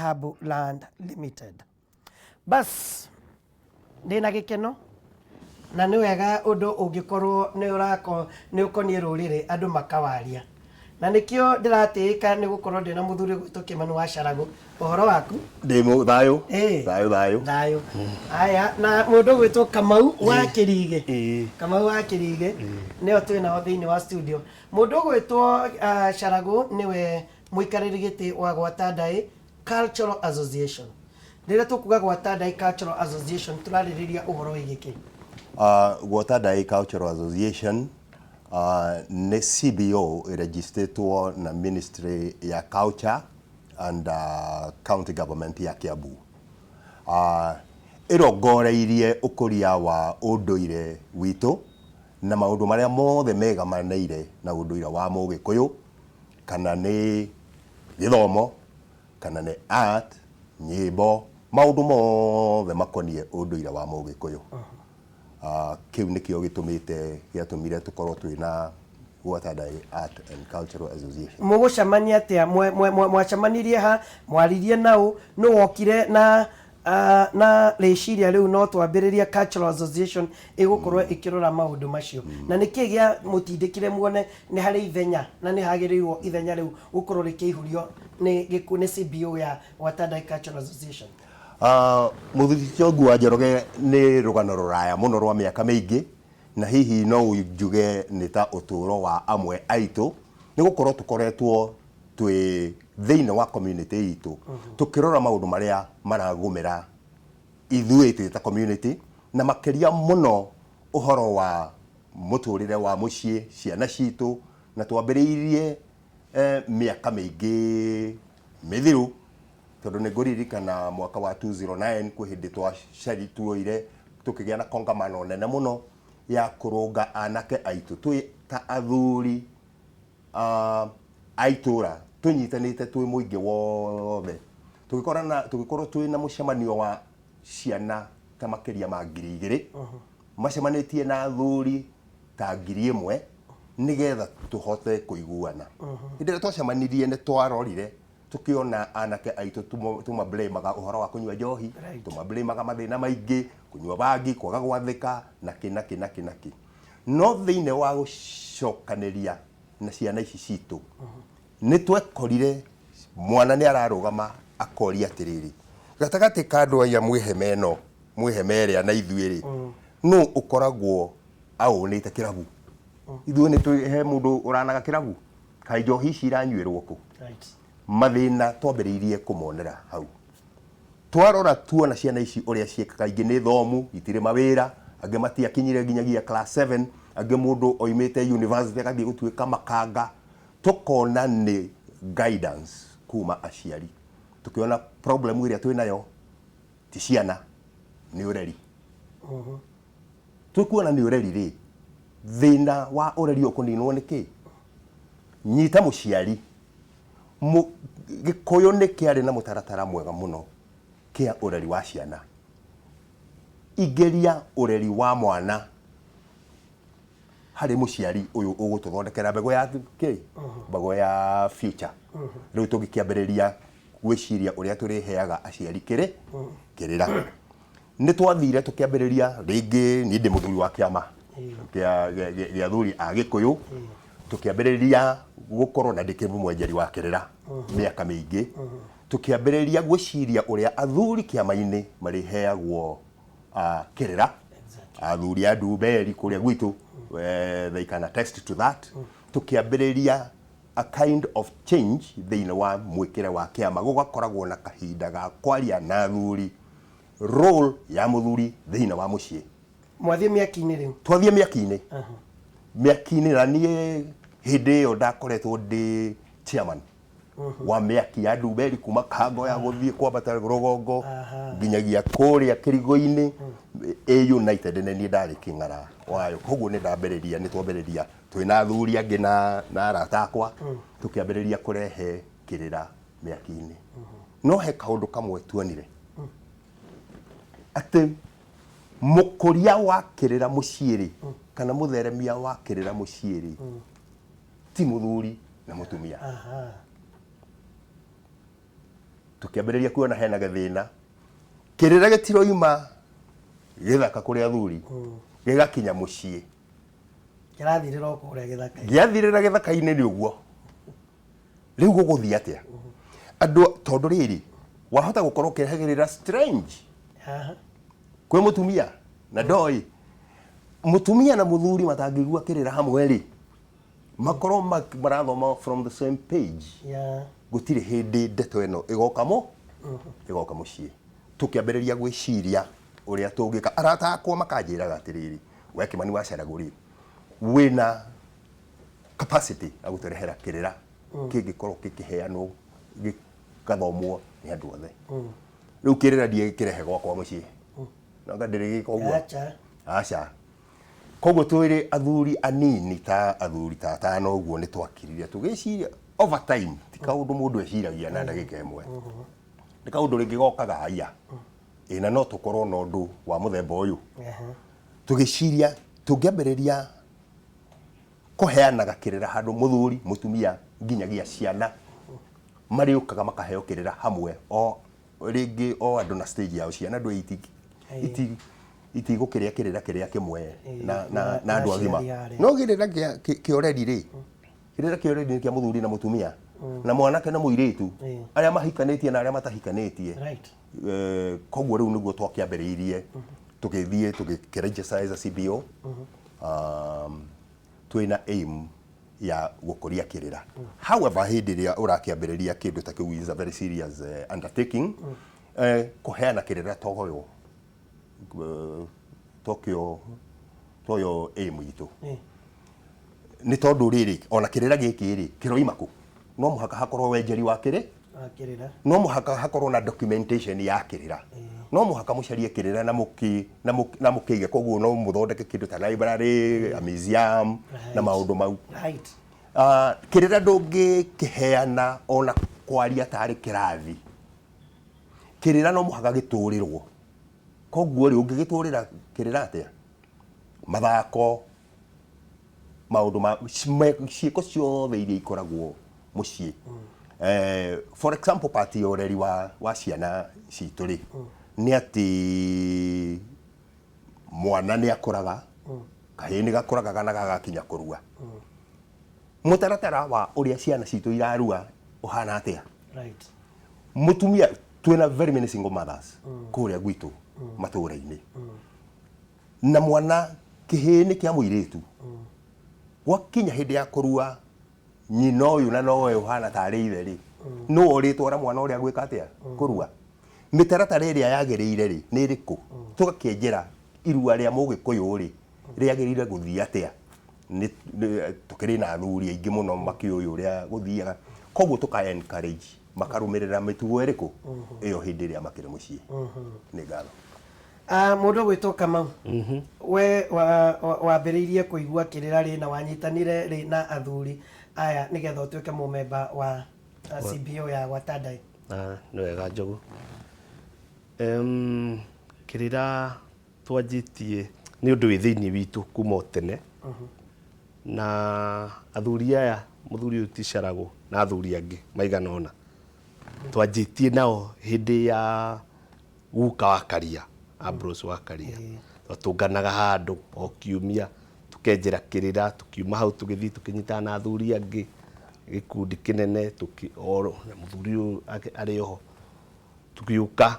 Dhahabu Land Limited. Bas, ndĩna gĩkeno na nĩ wega ũndũ ũngĩkorwo nĩ ũrako nĩ ũkoniĩ rũrĩrĩ andũ makawaria na nĩkĩo ndĩratĩĩka nĩ gũkorwo ndĩna mũthuri ũgwĩtwo Kĩmani wa Caragũ. Ũhoro waku? Ndĩ mũ thayũ. Ĩĩ. Thayũ thayũ. Thayũ. Aya, na mũndũ ũgwĩtwo Kamau wa Kĩrigĩ. Ĩĩ. Kamau wa Kĩrigĩ nĩo twĩ nao thĩinĩ wa studio. Mũndũ ũgwĩtwo Caragũ nĩwe mũikarĩri gĩtĩ wa Gwata Ndaĩ Cultural Association. Rĩrĩa tũkuga Gwata Ndaĩ Cultural Association tũrarĩrĩria ũhoro wĩgiĩ kĩ? Gwata Ndaĩ Cultural Association nĩ CBO ĩrejistĩtwo na Ministry ya Culture and County Government ya Kiambu. Ĩrongoreirie ũkũria wa ũndũire witũ na maũndũ marĩa mothe megamanĩire na ũndũire wa Mũgĩkũyũ, kana nĩ gĩthomo, kana nĩ art, nyĩmbo, maũndũ mothe makoniĩ ũndũire wa Mũgĩkũyũ. Kĩu nĩkĩo gĩtũmĩte, gĩatũmire tũkorwo twĩna Gwata Ndaĩ Art and Cultural Association. Mũgũcemania atĩa? Mwacemanirie ha? Mwaririe naũ? Nũ wokire na na rĩciria rĩu no twambĩrĩrie cultural association ĩgũkorwo ĩkĩrora maũndũ macio? Na nĩkĩ gĩa mũtindĩkire muone nĩ harĩ ithenya na nĩ hagĩrĩirwo ithenya rĩu gũkorwo rĩkĩihũrio nĩ gĩku nĩ CBO ya Gwata Ndaĩ Cultural Association? Mũthuri Kĩongu wa Njoroge nĩ rũgano rũraya mũno rwa mĩaka mĩingĩ na hihi no njuge nĩ ta ũtũũro wa amwe aitũ nĩ gũkorwo tũkoretwo twĩ thĩinĩ wa community itũ tũkĩrora maũndũ marĩa maragũmĩra ithuĩ twĩ ta community na makĩria mũno ũhoro wa mũtũrĩre wa mũciĩ, ciana citũ, na twambĩrĩirie mĩaka mĩingĩ mĩthiru tondũ nĩ ngũririkana mwaka wa 209 kwĩ hĩndĩ twacari tuoire tũkĩgĩa na kongamano nene mũno ya kũrũnga anake aitũ twĩ ta athuri a itũra tũnyitanĩte twĩ mũingĩ wothe tũgĩkorana tũgĩkorwo twĩ na mũcemanio wa ciana ta makĩria ma 2000 macemanĩtie na athuri ta 1000 nĩgetha tũhote kũiguana. Hĩndĩ ĩrĩa twacemanirie nĩ twarorire tũkĩona anake aitũ tũmablamaga ũhoro wa kũnyua njohi, tũmablamaga mathĩna maingĩ, kũnyua bangi, kwaga gwathĩka na kĩ na kĩ na kĩ na kĩ. No thĩinĩ wa gũcokanĩria na ciana ici citũ nĩ twekorire mwana nĩ ararũgama akoria atĩrĩrĩ, gatagatĩ ka andũ aya mwĩ hema ĩno, mwĩ hema ĩrĩa na ithuĩ rĩ, nũ ũkoragwo aũnĩte kĩrabu? Ithuĩ nĩ twĩ he mũndũ ũranaga kĩrabu? Kaĩ njohi ici iranyuĩrwo kũ? Mathĩna twambĩrĩirie kũmonera hau. Twarora tuona ciana ici ũrĩa ciĩkaga, ingĩ nĩ thomu, itirĩ mawĩra, angĩ matiakinyire nginyagia class 7, angĩ mũndũ oimĩte university agathiĩ gũtuĩka makanga, tũkona nĩ guidance kuma aciari. Tũkĩona problem ĩrĩa twĩnayo ti ciana, nĩ ũreri. Twĩkuona nĩ ũreri rĩ, thĩna wa ũreri ũkũninwo nĩ kĩ? Nyita mũciari. Gĩkũyũ nĩ kĩarĩ na mũtaratara mwega mũno kĩa ũreri wa ciana. Ingĩria ũreri wa mwana harĩ mũciari ũyũ ũgũtũthondekera mbegũ ya kĩ? Mbegũ ya future. Rĩu tũngĩkĩambĩrĩria gwĩciria ũrĩa tũrĩheaga aciari kĩrĩ kĩrĩra. Nĩ twathire tũkĩambĩrĩria rĩngĩ, niĩ ndĩ mũthuri wa kĩama kĩa athuri a Gĩkũyũ, tũkĩambĩrĩria gũkorwo na ndĩkĩ mũmwenjeri wa kĩrĩra mĩaka mĩingĩ, tũkĩambĩrĩria gwĩciria ũrĩa athuri kĩama-inĩ marĩheagwo kĩrĩra, athuri a Ndumberi kũrĩa gwitũ, they can attest to that. Tũkĩambĩrĩria a kind of change thĩinĩ wa mwĩkĩre wa kĩama, gũgakoragwo na kahinda ga kwaria na athuri, role ya mũthuri thĩinĩ wa mũciĩ. Mwathiĩ mĩaki-inĩ rĩu? Twathiĩ mĩaki-inĩ. Mĩaki-inĩ na niĩ hĩndĩ ĩyo ndakoretwo ndĩ chairman wa mĩaki ya Ndumberi kuma Kango ya gũthiĩ kwambata rũgongo nginyagia kũrĩa Kĩrigũ-inĩ ĩ United nĩ niĩ ndarĩ kĩng'ara wayo. Koguo nĩ ndambĩrĩria, nĩ twambĩrĩria twĩna athuri angĩ na arata akwa tũkĩambĩrĩria kũrehe kĩrĩra mĩaki-inĩ. No he kaũndũ kamwe tuonire atĩ mũkũria wa kĩrĩra mũciĩ rĩ, kana mũtheremia wa kĩrĩra mũciĩ rĩ, ti mũthuri na mũtumia. Tũkĩambĩrĩria kuona hena gathĩna, kĩrĩra gĩtiroima gĩthaka kũrĩ athuri gĩgakinya mũciĩ. Kĩrathirĩra o kũrĩa gĩthaka-inĩ. Gĩathirĩra gĩthaka-inĩ nĩ ũguo. Rĩu gũgũthiĩ atĩa andũ? Tondũ rĩrĩ, wahota gũkorwo ũkĩrehagĩrĩra strange Aha. kwĩ mũtumia na ndoĩ mũtumia na mũthuri matangĩigua kĩrĩra hamwe rĩ, makorwo marathoma from the same page, gũtirĩ hĩndĩ ndeto ĩno ĩgoka mũ ĩgoka mũciĩ. Tũkĩambĩrĩria gwĩciria ũrĩa tũngĩka. Arata akwa makanjĩraga atĩrĩrĩ, we Kĩmani wa Caragũ rĩ, wĩna capacity ya gũtũrehera kĩrĩra kĩngĩkorwo gĩkĩheanwo, gĩgathomwo nĩ andũ othe. Rĩu kĩrĩra ndiĩkĩrehe gwakwa mũciĩ, nanga ndĩrĩgĩka ũguo. Acha. Aca. Koguo twĩrĩ athuri anini, ta athuri ta atano ũguo, nĩ twakirire tũgĩciria over time. Ti kaũndũ mũndũ eciragia na ndagĩka ĩmwe, nĩ kaũndũ rĩngĩ gokaga haiya ĩ, na no tũkorwo na ũndũ wa mũthemba ũyũ. Tũgĩciria tũngĩambĩrĩria kũheanaga kĩrĩra handũ mũthuri, mũtumia, nginyagia ciana marĩũkaga makaheo kĩrĩra hamwe, o rĩngĩ o andũ na stage yao. Ciana ndũ iti itigũkĩrĩa kĩrĩra kĩrĩa kĩmwe na andũ agima. Aciari arĩa. No kĩrĩra kĩa ũreri rĩ, kĩrĩra kĩa ũreri nĩ kĩa mũthuri na mũtumia na mwanake na mũirĩtu, arĩa mahikanĩtie na arĩa matahikanĩtie. Koguo rĩu nĩguo twakĩambĩrĩirie, tũgĩthiĩ tũgĩkĩregister as a CBO, twĩna aim ya gũkũria kĩrĩra. However, hĩndĩ ĩrĩa ũrakĩambĩrĩria kĩndũ ta kĩu is a very serious undertaking. Kũheana kĩrĩra toyo tokĩo toyo aim itũ, nĩ tondũ rĩrĩ, ona kĩrĩra gĩkĩ rĩ, kĩroima kũ? No mũhaka hakorwo wenjeri wa kĩrĩ Wa kĩrĩra. No mũhaka hakorwo na documentation ya kĩrĩra. No mũhaka mũcarie kĩrĩra na mũkĩige. Koguo no mũthondeke kĩndũ ta library, a museum na maũndũ mau. Ah, kĩrĩra ndũngĩkĩheana ona kwaria tarĩ kĩrathi. Kĩrĩra no mũhaka gĩtũrĩrwo. Koguo rĩ, ũngĩgĩtũrĩra kĩrĩra atĩa? Mathako, maũndũ ma ciĩko ciothe iria ikoragwo mũciĩ. For example, part ya ũreri wa ciana citũ rĩ, nĩ atĩ mwana nĩ akũraga, kahĩĩ nĩ gakũraga kana gagakinya kũrua. Mũtaratara wa ũrĩa ciana citũ irarua ũhana atĩa? Mũtumia, twĩna very many single mothers kũrĩa gwitũ matũũra-inĩ, na mwana kĩhĩĩ nĩ kĩa mũirĩtu gwakinya hĩndĩ ya kũrua, nyina ũyũ na nowe ũhana tarĩ ithe rĩ, nũũ ũrĩtwara mwana ũrĩa gwĩka atĩa? Kũrua. Mĩtaratara ĩrĩa yagĩrĩire rĩ, nĩ ĩrĩkũ? Tũgakĩenjera irua rĩa mũgĩkũyũ rĩ, rĩagĩrĩire gũthiĩ atĩa? Tũkĩrĩ na athuri aingĩ mũno makĩũĩ ũrĩa gũthiaga, koguo tũka encourage makarũmĩrĩra mĩtugo ĩrĩkũ ĩyo hĩndĩ ĩrĩa makĩrĩ mũciĩ. Nĩ ngatho. Ah, mũndũ ũgwĩtwo Kamau, we wambĩrĩirie kũigua kĩrĩra rĩ, na wanyitanire rĩ na athuri aya nĩgetha ũtuĩke mũmemba wa CBO ya Gwatandai? Ah, nĩ wega Njogu. Kĩrĩra twanjĩtie nĩ ũndũ wĩ thĩinĩ witũ kuma o tene, na athuri aya, mũthuri ũyũ ti Caragũ na athuri angĩ maigana ũna twanjĩtie nao hĩndĩ ya guka wa Karia, Ambrose wa Karia. Twatũnganaga handũ o kiumia tũkenjera kĩrĩra, tũkiuma hau tũgĩthiĩ tũkĩnyitana na athuri angĩ gĩkundi kĩnene, na mũthuri ũyũ arĩ oho, tũgĩũka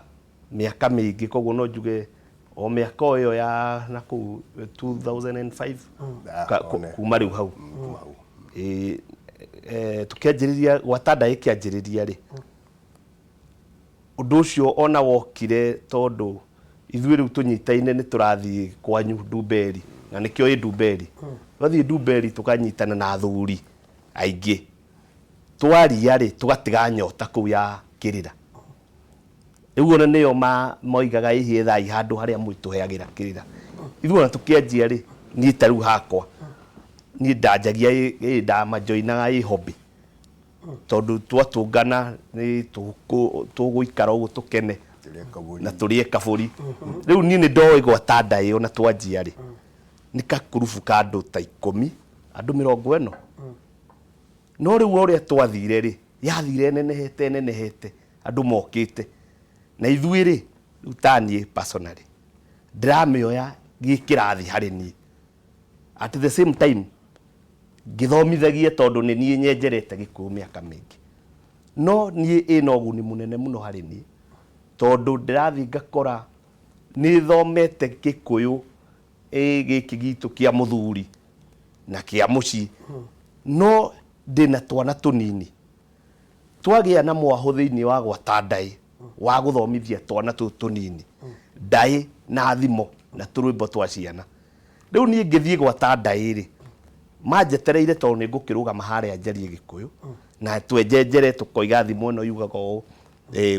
mĩaka mĩingĩ. Koguo no njuge o mĩaka o ĩyo ya na kũu 2005. One. Kuma rĩu hau. Kuma hau. Ĩĩ, tũkĩanjĩrĩria gwatanda ĩkĩanjĩrĩria rĩ, ũndũ ũcio ona wokire tondũ ithuĩ rĩu tũnyitaine nĩ tũrathiĩ kwanyu Ndumberi, na nĩkĩo ĩ Ndumberi. Twathiĩ Ndumberi tũkanyitana na athuri aingĩ, twaria rĩ, tũgatiga nyota kũu ya kĩrĩra. Rĩu ona nĩo moigaga ĩhĩ ethai handũ harĩa mwĩtũheagĩra kĩrĩra. Ithuĩ ona tũkĩanjia rĩ, niĩ ta rĩu hakwa niĩ ndanjagia ĩ ndamajoinaga ĩ hobby, tondũ twatũngana nĩ tũgũikara ũguo tũkene Tũrĩe kabũri. Na tũrĩe kabũri. Rĩu niĩ nĩ ndoĩ gwatanda ĩyo na twanjia rĩ, nĩ kakurubu ka andũ ta 10, andũ 40. No rĩu o ũrĩa twathire rĩ, yathire ĩnenehete ĩnenehete. Andũ mokĩte na ithuĩ rĩ, rĩu ta niĩ personally ndĩramĩoya gĩ kĩrathi harĩ niĩ, at the same time ngĩthomithagia, tondũ nĩ niĩ nyenjerete Gĩkũyũ mĩaka mĩingĩ. No niĩ ĩna ũguni mũnene mũno harĩ niĩ, tondũ ndĩrathiĩ ngakora nĩ thomete Gĩkũyũ ĩ gĩkĩ gitũ kĩa mũthuri na kĩa mũciĩ, no ndĩna twana tũnini twagĩa na mwahũ thĩinĩ wa gwata ndaĩ wa gũthomithia twana tũu tũnini ndaĩ na thimo na tũrwĩmbo twa ciana. Rĩu niĩ ngĩthiĩ gwata ndaĩ rĩ, manjetereire, tondũ nĩ ngũkĩrũgama harĩa njarie Gĩkũyũ na twenjenjere, tũkoiga thimo ĩno yugaga ũũ,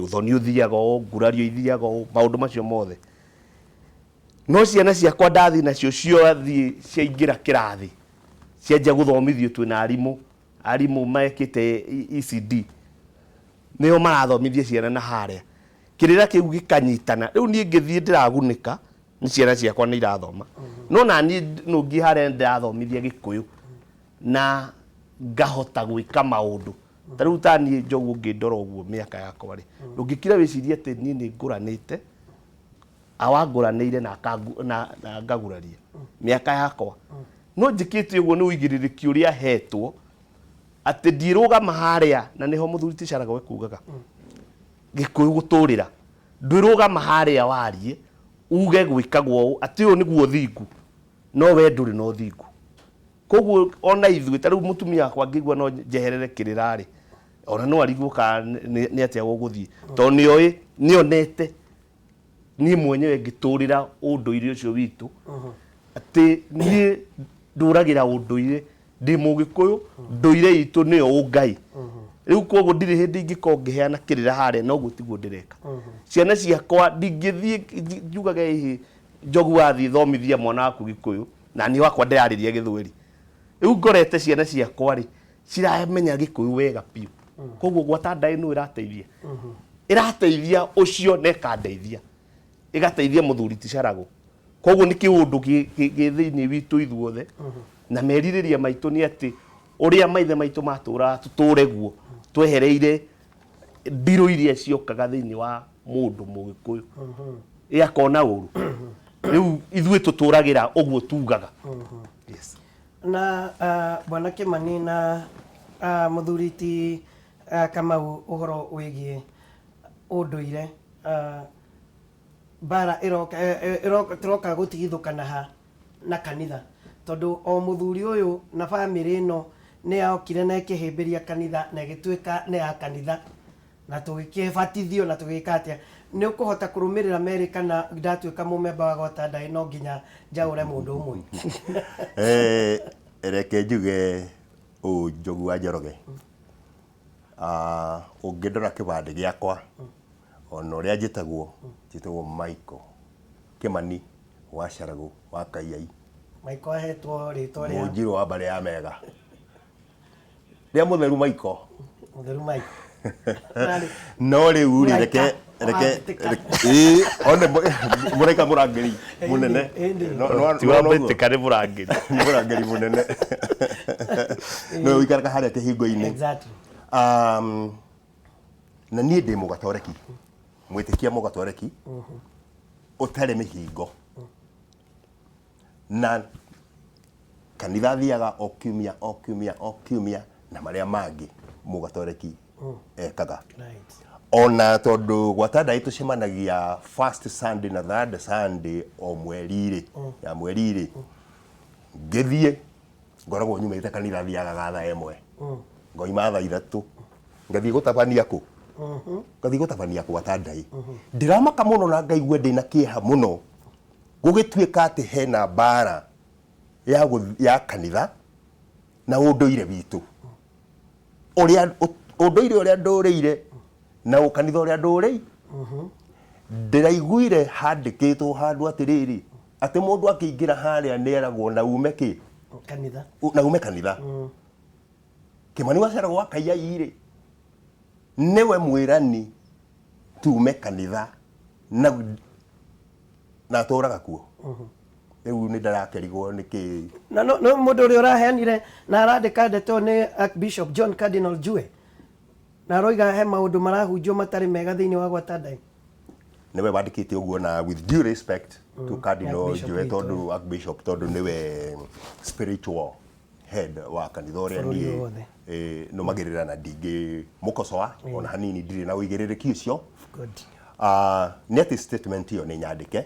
ũthoni ũthiaga ũũ, ngurario ithiaga ũũ, maũndũ macio mothe. No ciana ciakwa ndathiĩ nacio, ciathiĩ ciaingĩra kĩrathi, cianjia gũthomithio, twĩna arimũ, arimũ mekĩte ECD, nĩo marathomithia ciana, na harĩa kĩrĩra kĩu gĩkanyitana. Rĩu niĩ ngĩthiĩ ndĩragunĩka nĩ ciana ciakwa nĩ irathoma, no na niĩ nũngiĩ harĩa ndĩrathomithia Gĩkũyũ na ngahota gwĩka maũndũ. Ta rĩu ta niĩ Njogu, ũngĩndora ũguo mĩaka yakwa rĩ, ndũngĩkira wĩcirie atĩ niĩ nĩ ngũranĩte. Awangũranĩire na na ngaguraria mĩaka yakwa, no njĩkĩte ũguo nĩ ũigĩrĩrĩki ũrĩa hetwo atĩ ndiĩrũgama harĩa, na nĩho mũthuri ti Caraga ekugaga Gĩkũyũ gũtũrĩra. Ndwĩrũgama harĩa warie uge gwĩkagwo ũũ, atĩ ũyũ nĩguo ũthingu, no we ndũrĩ na ũthingu. Koguo ona ithuĩ, ta rĩu mũtumia wakwa angĩigua no njeherere kĩrĩra rĩ, ona no arigwo kana nĩ atĩa gũgũthiĩ, tondũ nĩoĩ nĩonete niĩ mwenyewe ngĩtũrĩra ũndũire ũcio witũ, atĩ niĩ ndũragĩra ũndũire, ndĩ Mũgĩkũyũ, ndũire itũ nĩyo ũngai. Rĩu koguo ndirĩ hĩndĩ ingĩkorwo ngĩheana kĩrĩra harĩa, na ũguo tiguo ndĩreka ciana ciakwa. Ndingĩthiĩ njugage ĩhĩ Njogu wathiĩ thomithia mwana waku Gĩkũyũ na niĩ wakwa ndĩrarĩria Gĩthweri. Rĩu ngorete ciana ciakwa rĩ, ciramenya Gĩkũyũ wega biũ. Koguo gwata ndaĩ nũ ĩrateithia, ĩrateithia ũcio na ĩkandeithia, ĩgateithia mũthuri ti Caragũ. Koguo nĩ kĩũndũ gĩ thĩinĩ witũ ithuothe, na merirĩria maitũ nĩ atĩ ũrĩa maithe maitũ matũraga tũtũre guo, twehereire ndirũ iria ciokaga thĩinĩ wa mũndũ Mũgĩkũyũ ĩ akona ũru. Rĩu ithuĩ tũtũragĩra ũguo tugaga. Yes. Na Bwana Kimani na mũthuri ti Kamau, ũhoro wĩgiĩ ũndũire, mbara ĩroka, ĩroka, tũroka gũtigithũkana ha na kanitha, tondũ o mũthuri ũyũ na bamĩrĩ ĩno nĩ yokire na ĩkĩhĩmbĩria kanitha na ĩgĩtuĩka nĩ ya kanitha, na tũgĩkĩbatithio na tũgĩka atĩa. Nĩ ũkũhota kũrũmĩrĩra merĩ, kana ndatuĩka mũmemba wa gwata ndaĩ no nginya njaũre mũndũ ũmwe? Reke njuge ũũ, Njogu wa Njoroge, Ah, ũngĩndora kĩbandĩ gĩakwa ona ũrĩa njĩtagwo, njĩtagwo Michael Kĩmani wa Caragũ wa Kaiyai. Michael ahetwo rĩtwa rĩa Mũnjirũ wa mbarĩ ya Mega rĩa mũtheru Michael. Mũtheru Michael. Narĩ, No rĩu rĩ, reke Mũraika reke wambĩtĩka. Ĩĩ, one mũraika mũrangĩri mũnene. Ĩndĩ. Ti wambĩtĩka, nĩ mũrangĩri. Nĩ mũrangĩri mũnene nĩwe ũikaraga harĩa kĩhingo-inĩ. Na niĩ ndĩ Mũgatoreki, mwĩtĩkia Mũgatoreki ũtarĩ mĩhingo, na kanitha thiaga o kiumia, o kiumia, o kiumia, na marĩa mangĩ Mũgatoreki ekaga. Ona tondũ gwata ndaĩ tũcemanagia first Sunday na third Sunday o mweri-rĩ ya mweri-rĩ, ngĩthiĩ ngoragwo nyumĩte kanitha, thiaga ga thaa 1, ngoima thaa 3, ngathiĩ gũtabania kũ, ngathiĩ gũtabania gwata ndaĩ. Ndĩramaka mũno na ngaigua ndĩna kĩeha mũno gũgĩtuĩka atĩ hena mbara ya kanitha na ũndũire witũ, ũrĩa ũndũire ũrĩa ndũrĩire na ũkanitha ũrĩa ndũrĩire. Ndĩraiguire handĩkĩtwo handũ atĩrĩrĩ, atĩ mũndũ akĩingĩra harĩa nĩeragwo na ume kĩ kanitha. Na ume kanitha. Kĩmani wa Caragũ wa Kaiyai rĩ, nĩwe mwĩrani tume kanitha na atũraga kuo. Rĩu nĩ ndarakĩrigwo nĩ kĩ. Na no mũndũ ũrĩa ũraheanire na arandĩka ndeto nĩ Archbishop John Cardinal Njue. Na aroiga he maũndũ marahunjio matarĩ mega thĩinĩ wa gwata ndai. Nĩwe wandĩkĩte ũguo na with due respect to Cardinal Archbishop Njoe witũ. Tondũ Archbishop tondũ nĩwe spiritual head wa kanitha ũrĩa Bũrũri niĩ wothe. Nũmagĩrĩra na ndingĩ mũkocoa ona hanini, ndirĩ na ũigĩrĩrĩki ũcio. Good. Ah, nĩ atĩ statement ĩyo nĩ nyandĩke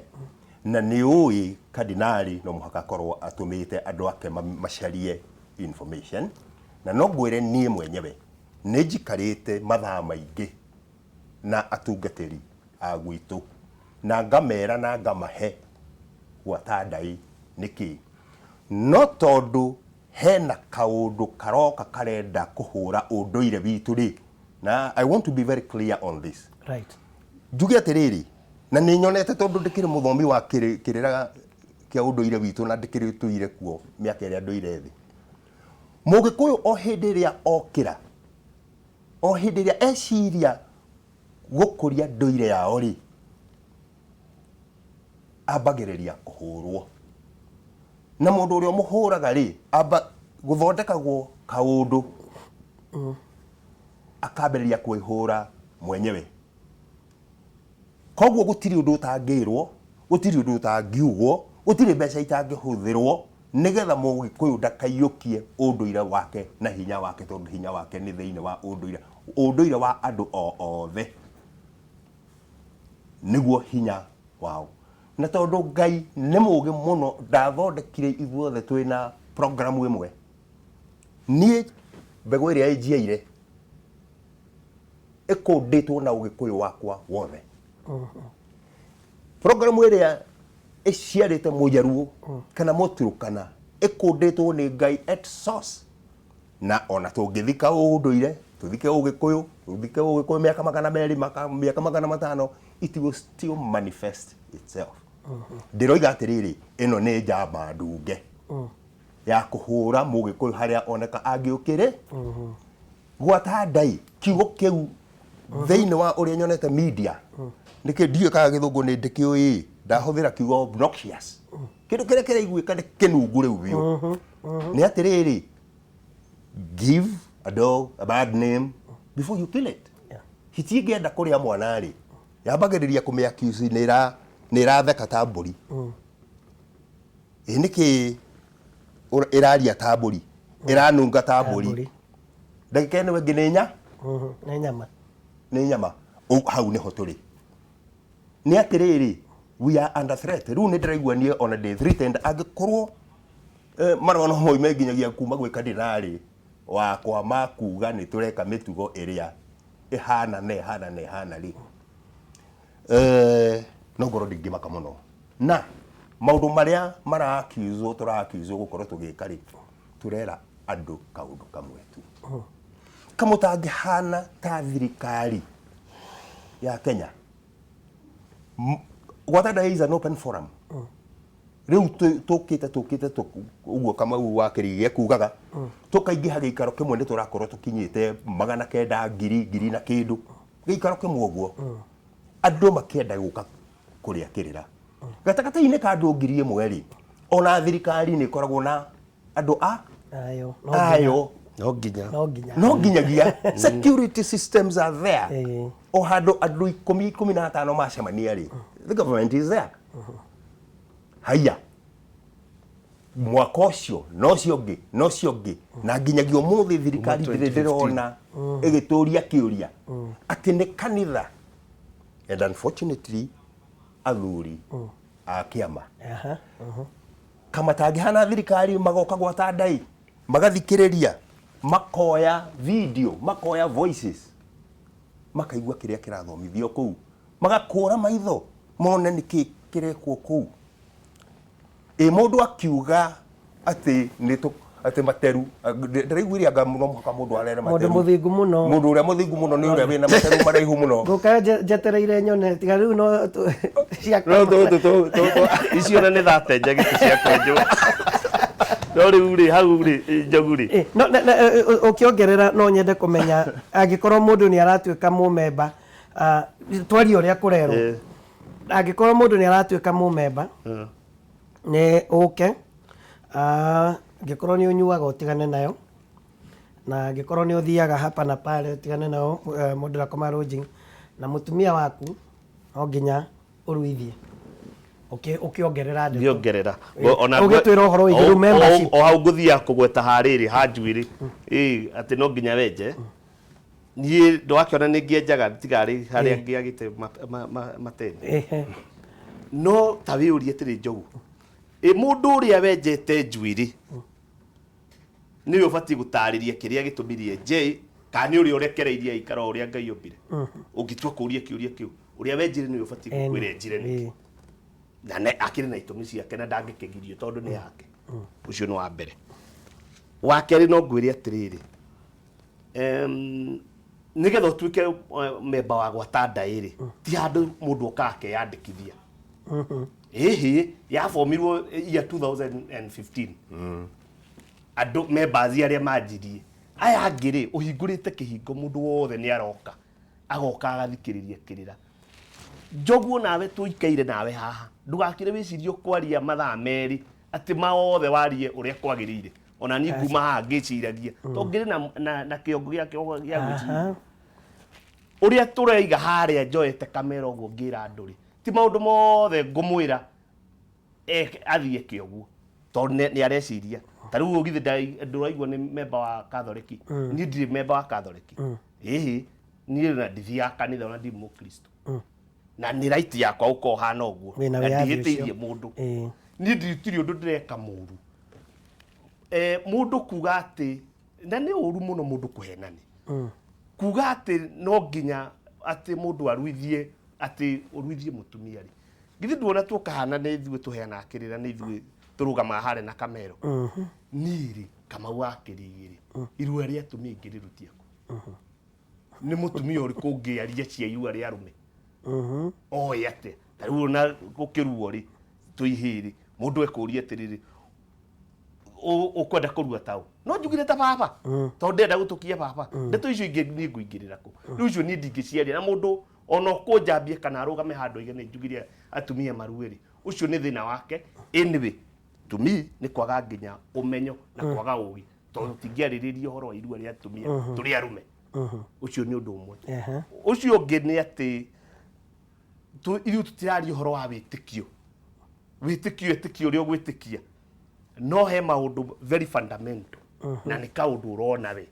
na nĩ ũĩ kardinali no mũhaka akorwo atũmĩte andũ ake macarie information, na no ngwĩre niĩ mwenyewe nĩ njikarĩte mathaa maingĩ na atungatĩri a gwitũ na ngamera na ngamahe gwata ndai nĩkĩ, no tondũ hena kaũndũ karoka karenda kũhũra ũndũire witũ rĩ, na I want to be very clear on this. Njuge atĩrĩrĩ, na nĩ nyonete tondũ ndĩkĩrĩ mũthomi wa kĩrĩra kĩa ũndũire witũ na ndĩkĩrĩ tũire kuo mĩaka ĩrĩa ndũire thĩ. Mũgĩkũyũ o hĩndĩ ĩrĩa okĩra, o hĩndĩ ĩrĩa eciria gũkũria ndũire yao rĩ, ambagĩrĩria kũhũrwo. Na mũndũ ũrĩa ũmũhũraga rĩ, amba gũthondekagwo kaũndũ akambĩrĩria kwĩhũra mwenyewe. Koguo gũtirĩ ũndũ ũtangĩrwo, gũtirĩ ũndũ ũtangiugwo, gũtirĩ mbeca itangĩhũthĩrwo nĩgetha mũgĩkũyũ ndakaiyũkie ũndũire wake na hinya wake, tondũ hinya wake nĩ thĩinĩ wa ũndũire, ũndũire wa andũ o othe nĩguo hinya wao. Na tondũ Ngai nĩ mũgĩ mũno, ndathondekire ithuothe twĩna programu ĩmwe. Niĩ mbegũ ĩrĩa ĩnjiaire ĩkũndĩtwo na ũgĩkũyũ wakwa wothe. Programu ĩrĩa ĩciarĩte mũjaruo kana mũturukana ĩkũndĩtwo nĩ Ngai at source. Na ona tũngĩthika ũndũire, tũthike ũgĩkũyũ, tũthike ũgĩkũyũ mĩaka 200, mĩaka 500, it will still manifest itself. Ndĩroiga atĩrĩrĩ, ĩno nĩ njamba ndunge ya kũhũra mũgĩkũyũ harĩa oneka angĩũkĩrĩ. Gwata ndai kiugo kĩu thĩinĩ wa ũrĩa nyonete media nĩkĩ ndiũĩ kana gĩthũngũ nĩ ndĩkĩũĩ, ndahũthĩra kiugo obnoxious, kĩndũ kĩrĩa kĩraiguĩka nĩ kĩnungu rĩu biũ. Nĩ atĩrĩrĩ, give a dog a bad name before you kill it. Hiti ĩngĩenda kũrĩa mwana rĩ, yambagĩrĩria kũmĩ accuse nĩ ĩratheka ta mbũri. Ĩ nĩkĩ ĩraria ta mbũri, ĩranunga ta mbũri? Mbũri. Ndagĩka ĩno ĩngĩ nĩ nya Nĩ nyama. Nĩ nyama. Hau nĩho tũrĩ. Nĩ atĩrĩrĩ, we are under threat. Rĩu nĩ ndĩraigua niĩ ona ndĩ threatened angĩkorwo marũa no moime nginyagia kuma gwĩ kardinali wakwa ma kuga nĩ tũreka mĩtugo ĩrĩa ĩhana na ĩhana na ĩhana rĩ, no ngorwo ndingĩmaka mũno na maũndũ marĩa mara accuse tũra accuse gũkorwo tũgĩka rĩ, tũrera andũ kaũndũ kamwe tu kamũtangĩhana ta thirikari ya Kenya. Gwata is an open forum. Rĩu tũkĩte ũguo Kamau wa Kĩrigi ekugaga, tũkaingĩha gĩikaro kĩmwe nĩ tũrakorwo tũkinyĩte 900 ngiri, ngiri na kĩndũ gĩikaro kĩmwe ũguo, andũ makĩenda gũka kũrĩa kĩrĩra. Gatagatĩ-inĩ ka andũ 1000 rĩ, ona thirikari nĩ ĩkoragwo na andũ a ayo no nginya. Ayo. No nginya. No nginya. No nginyagia security systems are there. O handũ andũ 10, 15 macemania rĩ, the government is there. Haiya, mwaka ũcio na ũcio ũngĩ na ũcio ũngĩ na nginyagia ũmũthĩ thirikari Kuma ndĩrĩ 2015. ndĩrona ĩgĩtũria kĩũria atĩ nĩ kanitha, and unfortunately athuri a kĩama kamatangĩhana thirikari magoka gwata ndai, magathikĩrĩria, makoya video, makoya voices, makaigua kĩrĩa kĩrathomithio kũu, magakũra maitho mone nĩkĩ kĩrekwo kũu. Ĩ mũndũ akiuga atĩ nĩ atĩ materu ndĩraiguire anga no mũhaka mũndũ arere Mũndũ materu. Mũthingu mũno. Mũndũ ũrĩa mũthingu mũno nĩ ũrĩa wĩna materu maraihu mũno. Ngũka njetereire nyone tiga rĩu no cia No icio na nĩ thate njagĩti cia kwenjwo, no rĩu rĩ hau rĩ njogu rĩ. No ũkĩongerera no nyende kũmenya angĩkorwo mũndũ nĩ aratuĩka mũmemba, twarie ũrĩa kũrerwo, angĩkorwo mũndũ nĩ aratuĩka mũmemba nĩ ũke, angĩkorwo nĩ ũnyuaga ũtigane nayo. Na angĩkorwo nĩ ũthiaga hapa na pale ũtigane nao, mũndũ ndakoma lodging. Na mũtumia waku no nginya ũruithie. Ũkĩongerera ndeto. Ngĩongerera. Ona Ũgĩtwĩra ũhoro wĩgiĩ rĩu membership. O hau ngũthiaga kũgweta harĩrĩ ha njuĩrĩ. Ĩĩ atĩ no nginya wenje. Niĩ ndwakĩona nĩ ngĩenjaga tigarĩ harĩa ngĩagĩte matene. No ta wĩyũrie atĩrĩ Njogu, ĩ mũndũ ũrĩa wenjete njuĩrĩ nĩwe ũbatiĩ gũtarĩria kĩrĩa gĩtũmirie enje kana nĩ ũrĩa ũrekereirie aikara o ũrĩa Ngai ombire? Ũngĩtua kũria kĩũria kĩu, ũrĩa wenjire nĩwe ũbatiĩ gũkwĩra enjire nĩkĩ. Na akĩrĩ na itũmi ciake na ndangĩkĩgirio tondũ nĩ yake. Ũcio nĩ wa mbere. Wa kerĩ no ngwĩre atĩrĩrĩ, nĩgetha ũtuĩke memba wa gwata ndaĩ rĩ, ti handũ mũndũ okaga akeyandĩkithia. Ĩhĩ, yabomirwo year 2015. Andũ members arĩa manjirie. Aya angĩ rĩ, ũhingũrĩte kĩhingo mũndũ wothe nĩ aroka. Agoka agathikĩrĩria kĩrĩra. Njogu nawe tũikaire nawe haha. Ndũgakire wĩcirie ũkwaria mathaa merĩ atĩ maothe warie ũrĩa kwagĩrĩire. Ona niĩ nguma haha ngĩciragia. Tondũ ngĩrĩ na kĩongo gĩa gĩa gwĩciria. Ũrĩa tũraiga harĩa njoete kamera ũguo ngĩra andũ rĩ, ti maũndũ mothe ngũmwĩra athiĩ eke ũguo. Tondũ nĩ areciria. Ta rĩu ũyũ githĩ ndũraigua nĩ memba wa Katholeki. Niĩ ndirĩ memba wa Katholeki. Ĩhĩ, niĩ ona ndithiaga kanitha ona ndirĩ mũkristo. Na nĩ right yakwa gũkorwo hana ũguo. Wĩna Na wĩyathi ndihĩtĩirie ũcio. mũndũ. Niĩ ndirĩ ũndũ ndĩreka mũru. Mũndũ kuga atĩ, na nĩ ũru mũno mũndũ kũhenania. Kuga atĩ no nginya atĩ mũndũ aruithie, atĩ ũruithie mũtumia rĩ. Githĩ nduona tuoka hana nĩ ithuĩ tũheanaga kĩrĩra, nĩ ithuĩ tũrũgamaga harĩa na kamero. Niĩ rĩ, Kamau wa Kĩrigi rĩ, irua rĩa atumia ingĩrĩrutia kũ? Nĩ mũtumia ũrĩkũ ũngĩaria cia irua rĩa arũme? Oĩ atĩa? Ta rĩu ona gũkĩruo rĩ, twĩ ihĩĩ rĩ, mũndũ ekũria atĩrĩrĩ, ũkwenda kũrua ta ũ? No njugire ta baba, tondũ ndĩrenda gũtũkia baba. Ndeto icio ingĩ niĩ ngũingĩrĩra kũ? Rĩu icio niĩ ndingĩciaria na mũndũ ona ũkũnjambie kana arũgame handũ oige nĩ njugire atumia marue rĩ, ũcio nĩ thĩna wake. Anyway, to me nĩ kwaga nginya ũmenyo na kwaga ũgĩ, tondũ tũtingĩarĩrĩria ũhoro wa irua rĩa atumia tũrĩ arũme. Ũcio nĩ ũndũ ũmwe. Ũcio ũngĩ nĩ atĩ ithuĩ tũtiraria ũhoro wa wĩtĩkio. Wĩtĩkio, ĩtĩkio ũrĩa ũgwĩtĩkia. No he maũndũ very fundamental. Na nĩ kaũndũ ũrona we.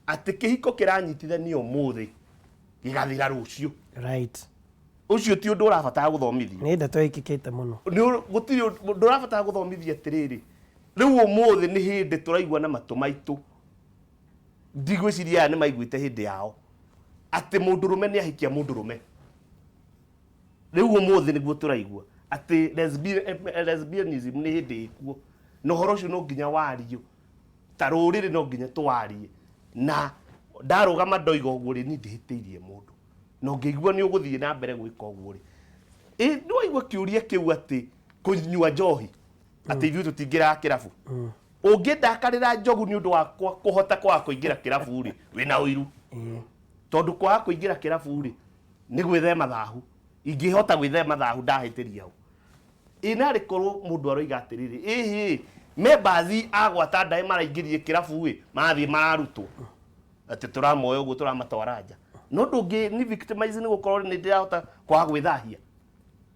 Atĩ kĩhiko kĩranyitithanio ũmũthĩ gĩgathira rũciũ. Ũcio ti ũndũ ũrabatara gũthomithio. Nĩ ndeto ĩkĩkĩte mũno. Nĩ gũtirĩ ũndũ ũrabatara gũthomithia atĩrĩrĩ. Rĩu ũmũthĩ nĩ hĩndĩ tũraigua na matũ maitũ. Ndigwĩciria aya nĩ maiguĩte hĩndĩ yao. Atĩ mũndũrũme nĩ ahikia mũndũrũme. Rĩu ũmũthĩ nĩguo tũraigua atĩ lesbianism nĩ hĩndĩ ĩkuo. Na ũhoro ũcio no nginya wario. Ta rũrĩrĩ no nginya tũwarie. Na ndarũgama ndoiga ũguo rĩ, niĩ ndihĩtĩirie mũndũ. Na ũngĩigua nĩ ũgũthiĩ na mbere gwĩka ũguo rĩ. Nĩ waigua kĩũria kĩu atĩ kũnyua njohi, atĩ ithuĩ tũtingĩraga kĩrabu. Ũngĩndakarĩra Njogu nĩ ũndũ wa kũhota kwaga kũingĩra kĩrabu rĩ, wĩna ũiru. Tondũ kwaga kũingĩra kĩrabu rĩ, nĩ gwĩthema thahu. Ingĩhota gwĩthema thahu ndahĩtĩria ũ. Ĩ narĩ korwo mũndũ aroiga atĩrĩrĩ, ĩhĩ, members a gwata ndaĩ maraingĩrire kĩrabu ĩ, marathiĩ mararutwo. Atĩ tũramoya ũguo tũramatwara nja. No ndũngĩ ni victimize nĩ gũkorwo nĩ ndĩrahota kwaga gwĩthahia.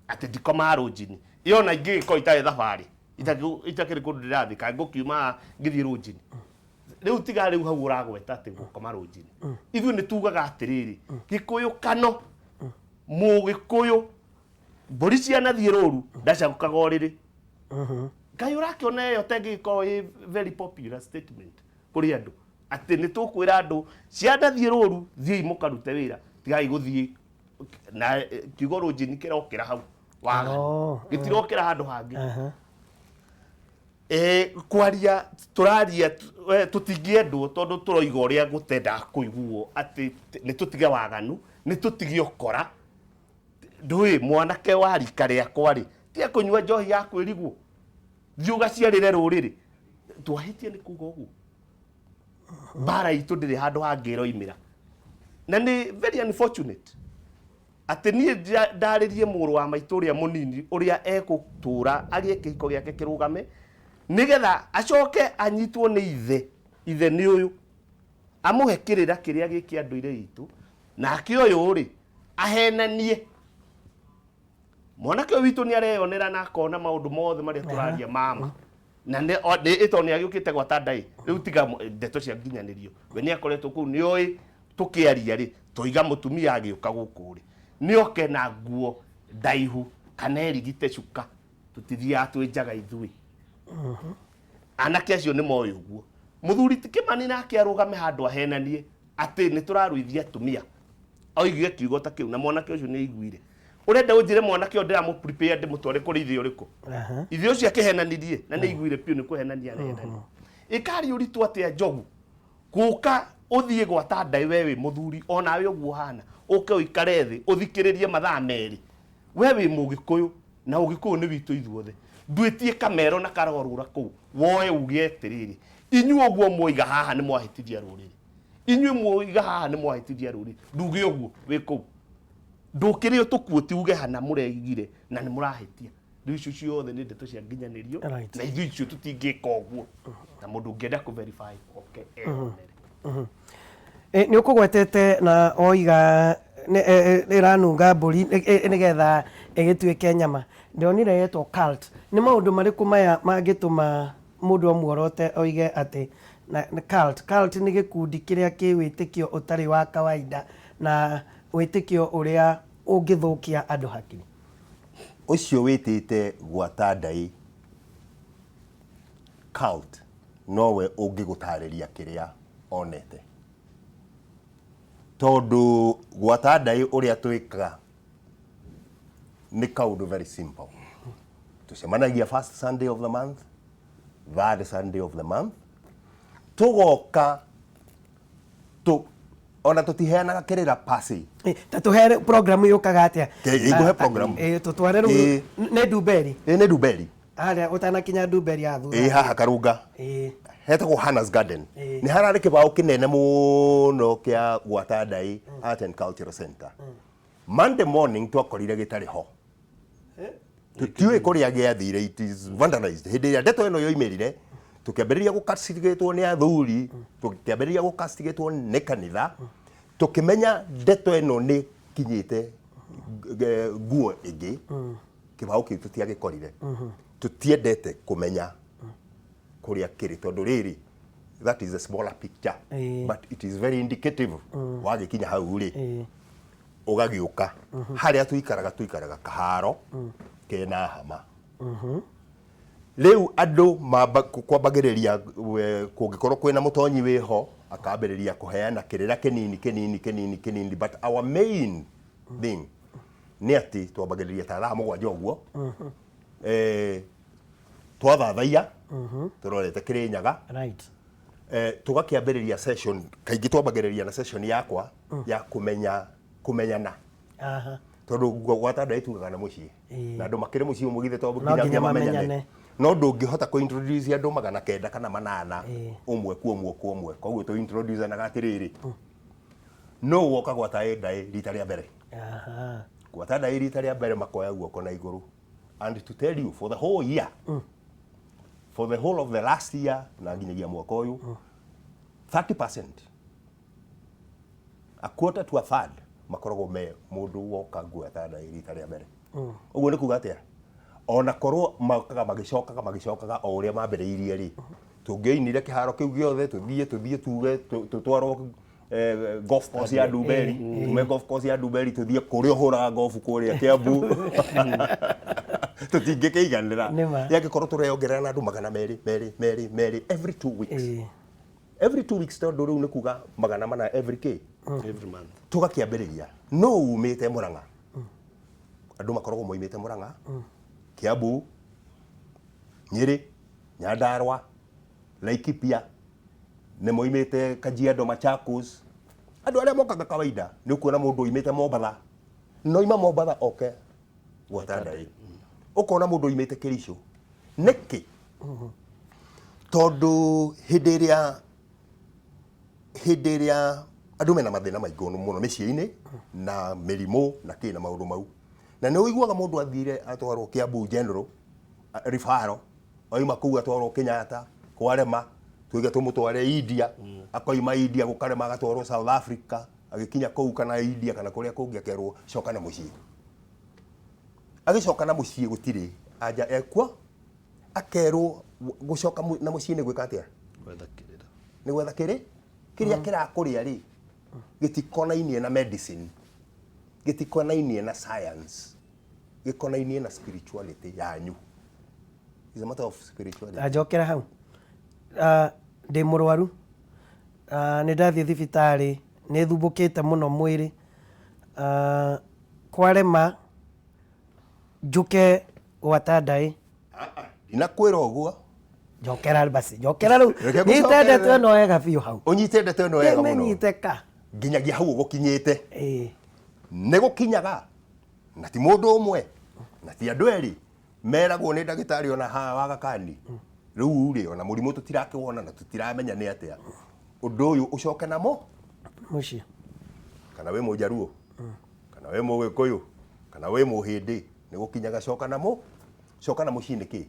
Atĩ ndikomaga rũnjini. Ĩ ona ingĩgĩkorwo itarĩ thabarĩ, itakĩrĩ kũndũ ndĩrathiĩ, kana ngũkiuma haha ngĩthiĩ rũnjini. Rĩu tiga rĩu hau ũragweta atĩ gũkoma rũnjini. Ithuĩ nĩ tugaga atĩrĩrĩ, Gĩkũyũ kano, Mũgĩkũyũ, mbũri cianathiĩ rũru, ndacagũkaga ũrĩrĩ. Ngai ũrakĩona ĩyo ta ĩngĩgĩkorwo ĩ very popular statement kũrĩ andũ. Atĩ nĩ tũkwĩra andũ, cianathiĩ rũru, thiĩi mũkarute wĩra, tigai gũthiĩ na kiugo rũnjini kĩrokĩra hau waganu. Gĩtirokĩra handũ hangĩ. Kwaria tũraria tũtingĩendwo tondũ tũroiga ũrĩa gũtendaga kũiguo atĩ nĩ tũtige waganu, nĩ tũtige ũkora. Ndũĩ mwanake wa rika rĩakwa rĩ, tiga kũnyua njohi ya kwĩrigwo. Thiĩ ũgaciarĩre rũrĩrĩ. Twahĩtia nĩ kuga ũguo. Mbara itũ ndĩrĩ handũ hangĩ ĩroimĩra. Na nĩ very unfortunate. Atĩ niĩ ndarĩrie mũrũ wa maitũ ũrĩa mũnini ũrĩa egũtũra agĩe kĩhiko gĩake kĩrũgame nĩgetha acoke anyitwo nĩ ithe. Ithe nĩ ũyũ. Amũhe kĩrĩra kĩrĩa gĩ kĩa ndũire itũ, nake ũyũ rĩ ahenanie mwanake ũyũ witũ nĩ areyonera na akona maũndũ mothe marĩa tũraria mama na nĩ ĩtondũ nĩ agĩũkĩte gwata ndaĩ rĩu tiga ndeto cia nginyanĩrio, we nĩ akoretwo kũu, nĩ oĩ tũkĩaria rĩ tũiga mũtumia agĩũka gũkũ rĩ nĩ oke na nguo ndaihu kana erigite cuka, tũtithiaga twĩ njaga ithuĩ. Anake acio nĩ moĩ ũguo. Mũthuri ti Kĩmani nake arũgame handũ ahenanie atĩ nĩ tũraruithia atumia, oigire kiugo ta kĩu na mwanake ũcio nĩ aiguire. Ũrenda ũnjĩre mwanake ũyũ ndĩramũ prepare ndĩmũtware kũrĩ ithe ũrĩkũ? Ithe ũcio akĩhenanirie na nĩ aiguire biũ nĩ kũhenania arehenania. Ĩkarĩ ũritũ atĩa Njogu gũka ũthiĩ gwata ndaĩ we wĩ mũthuri onawe ũguo ũhana, ũke ũikare thĩ ũthikĩrĩrie mathaa merĩ, we wĩ Mũgĩkũyũ na Ũgĩkũyũ nĩ witũ ithuothe, ndwĩtie kamero na karorũra kũu woe uge atĩrĩrĩ, inyuĩ ũguo mwoiga haha nĩ mwahĩtithia rũrĩrĩ, inyuĩ mwoiga haha nĩ mwahĩtithia rũrĩrĩ, nduge ũguo wĩ kũu, ndũkĩrĩ ũtũkuo ti uge hana mũreigire na nĩ mũrahĩtia. Rĩu icio ciothe nĩ ndeto cia nginyanĩrio. Na ithuĩ icio tũtingĩka ũguo, na mũndũ ũngĩenda kũ verify oke eyonere. Nĩ ũkũgwetete na woiga ĩranunga mbũri nĩgetha ĩgĩtuĩke nyama. Ndĩronire yetwo cult. Nĩ maũndũ marĩkũ maya mangĩtũma mũndũ amuorote oige atĩ na cult? Cult nĩ gĩkundi kĩrĩa kĩ wĩtĩkio ũtarĩ wa kawaida na wĩtĩkio ũrĩa ũngĩthũkia andũ hakiri. Ũcio wĩtĩte gwata ndaĩ cult nowe ũngĩgũtarĩria kĩrĩa onete, tondũ gwata ndaĩ ũrĩa twĩkaga nĩ kaũndũ very simple. Tũcemanagia first Sunday of the month, third Sunday of the month, tũgoka tũ ona tũtiheanaga kĩrĩra pasi. Ta tũhe program yũkaga atĩa? Ngũhe program. Tũtware rĩu nĩ Ndumberi? Ĩ, nĩ Ndumberi. Harĩa ũtanakinya Ndumberi ya thutha. Ĩ, haha Karunga. Hetagwo Hannah's Garden. Nĩ hararĩ kĩbaũ kĩnene mũno kĩa gwata ndaĩ Art and Cultural Center. Monday morning twakorire gĩtarĩ ho, tũtiũĩ kũrĩa gĩathire, it is vandalized. Hĩndĩ ĩrĩa ndeto ĩno yoimĩrire, tũkĩambĩrĩria gũcastigatwo nĩ athuri, tũkĩambĩrĩria gũcastigatwo nĩ kanitha, tũkĩmenya ndeto ĩno nĩ kinyĩte nguo ĩngĩ. Kĩbaũ kĩu tũtiagĩkorire, tũtiendete kũmenya kũrĩa kĩrĩ, tondũ rĩrĩ that is a smaller picture, but it is very indicative. Wagĩkinya hau rĩ, ũgagĩũka harĩa tũikaraga, tũikaraga kaharo kena hama. Rĩu andũ kwambagĩrĩria kũngĩkorwo kwĩna mũtonyi wĩho, akambĩrĩria kũheana kĩrĩra kĩnini kĩnini kĩnini kĩnini, but our main thing nĩ atĩ twambagĩrĩria ta thaa 7 ũguo, twathathaiya tũrorete Kĩrĩnyaga. Tũgakĩambĩrĩria session. Kaingĩ twambagĩrĩria na session yakwa ya kũmenya kũmenyana, tondũ gwata ndaĩ tugaga na mũciĩ na andũ makĩrĩ mũciĩ ũmwe, githĩ to No nginya mamenyane. No ndũngĩhota kũ introduce andũ 900 kana 800 ũmwe kwa ũmwe kwa ũmwe. Koguo tũ introduce anaga atĩrĩrĩ, no woka gwata ndaĩ rita rĩa mbere, gwata ndaĩ rita rĩa mbere, makoya guoko na igũrũ. And to tell you, for the whole year, for the whole of the last year na nginyagia mwaka ũyũ, 30%, a quarter to a third, makoragwo me mũndũ woka gwata ndaĩ rita rĩa mbere. Ũguo nĩ kuga atĩa? Ona korwo mokaga magĩcokaga magĩcokaga o ũrĩa mambĩrĩirie rĩ, tũngĩoinire kĩharo kĩu gĩothe, tũthiĩ tũthiĩ tuge tũtwarwo golf course ya Ndumberi, tume golf course ya Ndumberi tũthiĩ kũrĩa ũhũraga golf kũrĩa Kiambu, tũtingĩkĩiganĩra. Nĩ ma. Yangĩkorwo tũreongerera na andũ 200 merĩ merĩ merĩ every 2 weeks, every 2 weeks, tondũ rĩu nĩ kuga 400 every k every month. Tũgakĩambĩrĩria no umĩte Mũrang'a, andũ makoragwo moimĩte Mũrang'a, Kiambu, Nyĩrĩ, Nyandarua, Laikipia, nĩ moimĩte Kajiado, Machakos. Andũ arĩa mokaga kawaida nĩ ũkuona mũndũ oimĩte Mombatha, noima Mombatha oke gwata ndaĩ, ũkona mũndũ oimĩte Kericho. Nĩkĩ? Tondũ hĩndĩ ĩrĩa andũ mena mathĩna maingĩ mũno mĩciĩ-inĩ na mĩrimũ na kĩ na maũndũ mau, na nĩ ũiguaga mũndũ athire atwarwo Kiambu General referral, oima kũu atwarwo Kenyatta kwarema. Tuge tumutware India, akoima India gukarema agatwarwo South Africa, agikinya kuu kana India kana kuria kungi akerwo coka na mucii. Agicoka na mucii gutiri anja ekwo, akerwo gucoka na mucii ni gwika atia? Gwetha kĩrĩra. Nĩ gwetha kĩrĩ kĩrĩa kĩrakũrĩa rĩ, gĩtikonainie na medicine, gĩtikonainie na science, gĩkonainie na spirituality yanyu. Is a matter of spirituality. Anjokera hau. Ndĩ mũrwaru. Nĩ ndathiĩ thibitarĩ, nĩ thumbũkĩte mũno mwĩrĩ. Kwarema njũke gwata ndaĩ. Ndinakwĩra ũguo. Njokera basi, njokera rĩu. Reke Nyite ngũcokerere. ndeto ĩno wega biũ hau. Ũnyite ndeto ĩno wega mũno. Nyite ka. Nginyagia hau ũgũkinyĩte. Ĩĩ. Nĩ gũkinyaga na ti mũndũ ũmwe na ti andũ erĩ meragwo nĩ ndagĩtarĩ ona haha wa Gakani rĩu rĩ, ona mũrimũ tũtirakĩwona na tũtiramenya nĩ atĩa, ũndũ ũyũ ũcoke namo Mũciĩ. Kana wĩ Mũjaruo, kana wĩ Mũgĩkũyũ, kana wĩ Mũhĩndĩ, nĩ gũkinyaga coka namo. Coka na mũciĩ nĩkĩ?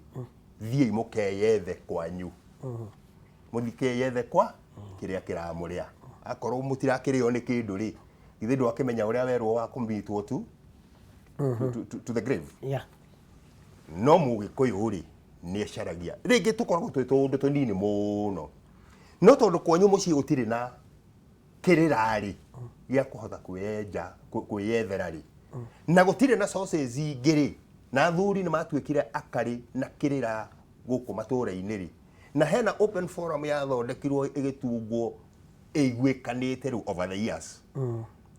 Thiĩi mũkeyethe kwanyu, mũthikeyethe kwa kĩrĩa kĩramũrĩa. Akorwo mũtirakĩrĩo nĩ kĩndũ rĩ, githĩ ndwakĩmenya ũrĩa werwo wa kũmitwo tu to the grave? No Mũgĩkũyũ rĩ, nĩ acaragia rĩngĩ tũkoragwo twĩ tũũndũ tũnini mũno, no tondũ kwanyu mũciĩ gũtirĩ na kĩrĩra rĩ gĩa kũhota kwĩyenja, kwĩyethera rĩ, na gũtirĩ na sources ingĩ rĩ, na athuri nĩ matuĩkire akarĩ na kĩrĩra gũkũ matũra-inĩ rĩ, na hena open forum yathondekirwo ĩgĩtungwo ĩiguĩkanĩte rĩu over the years,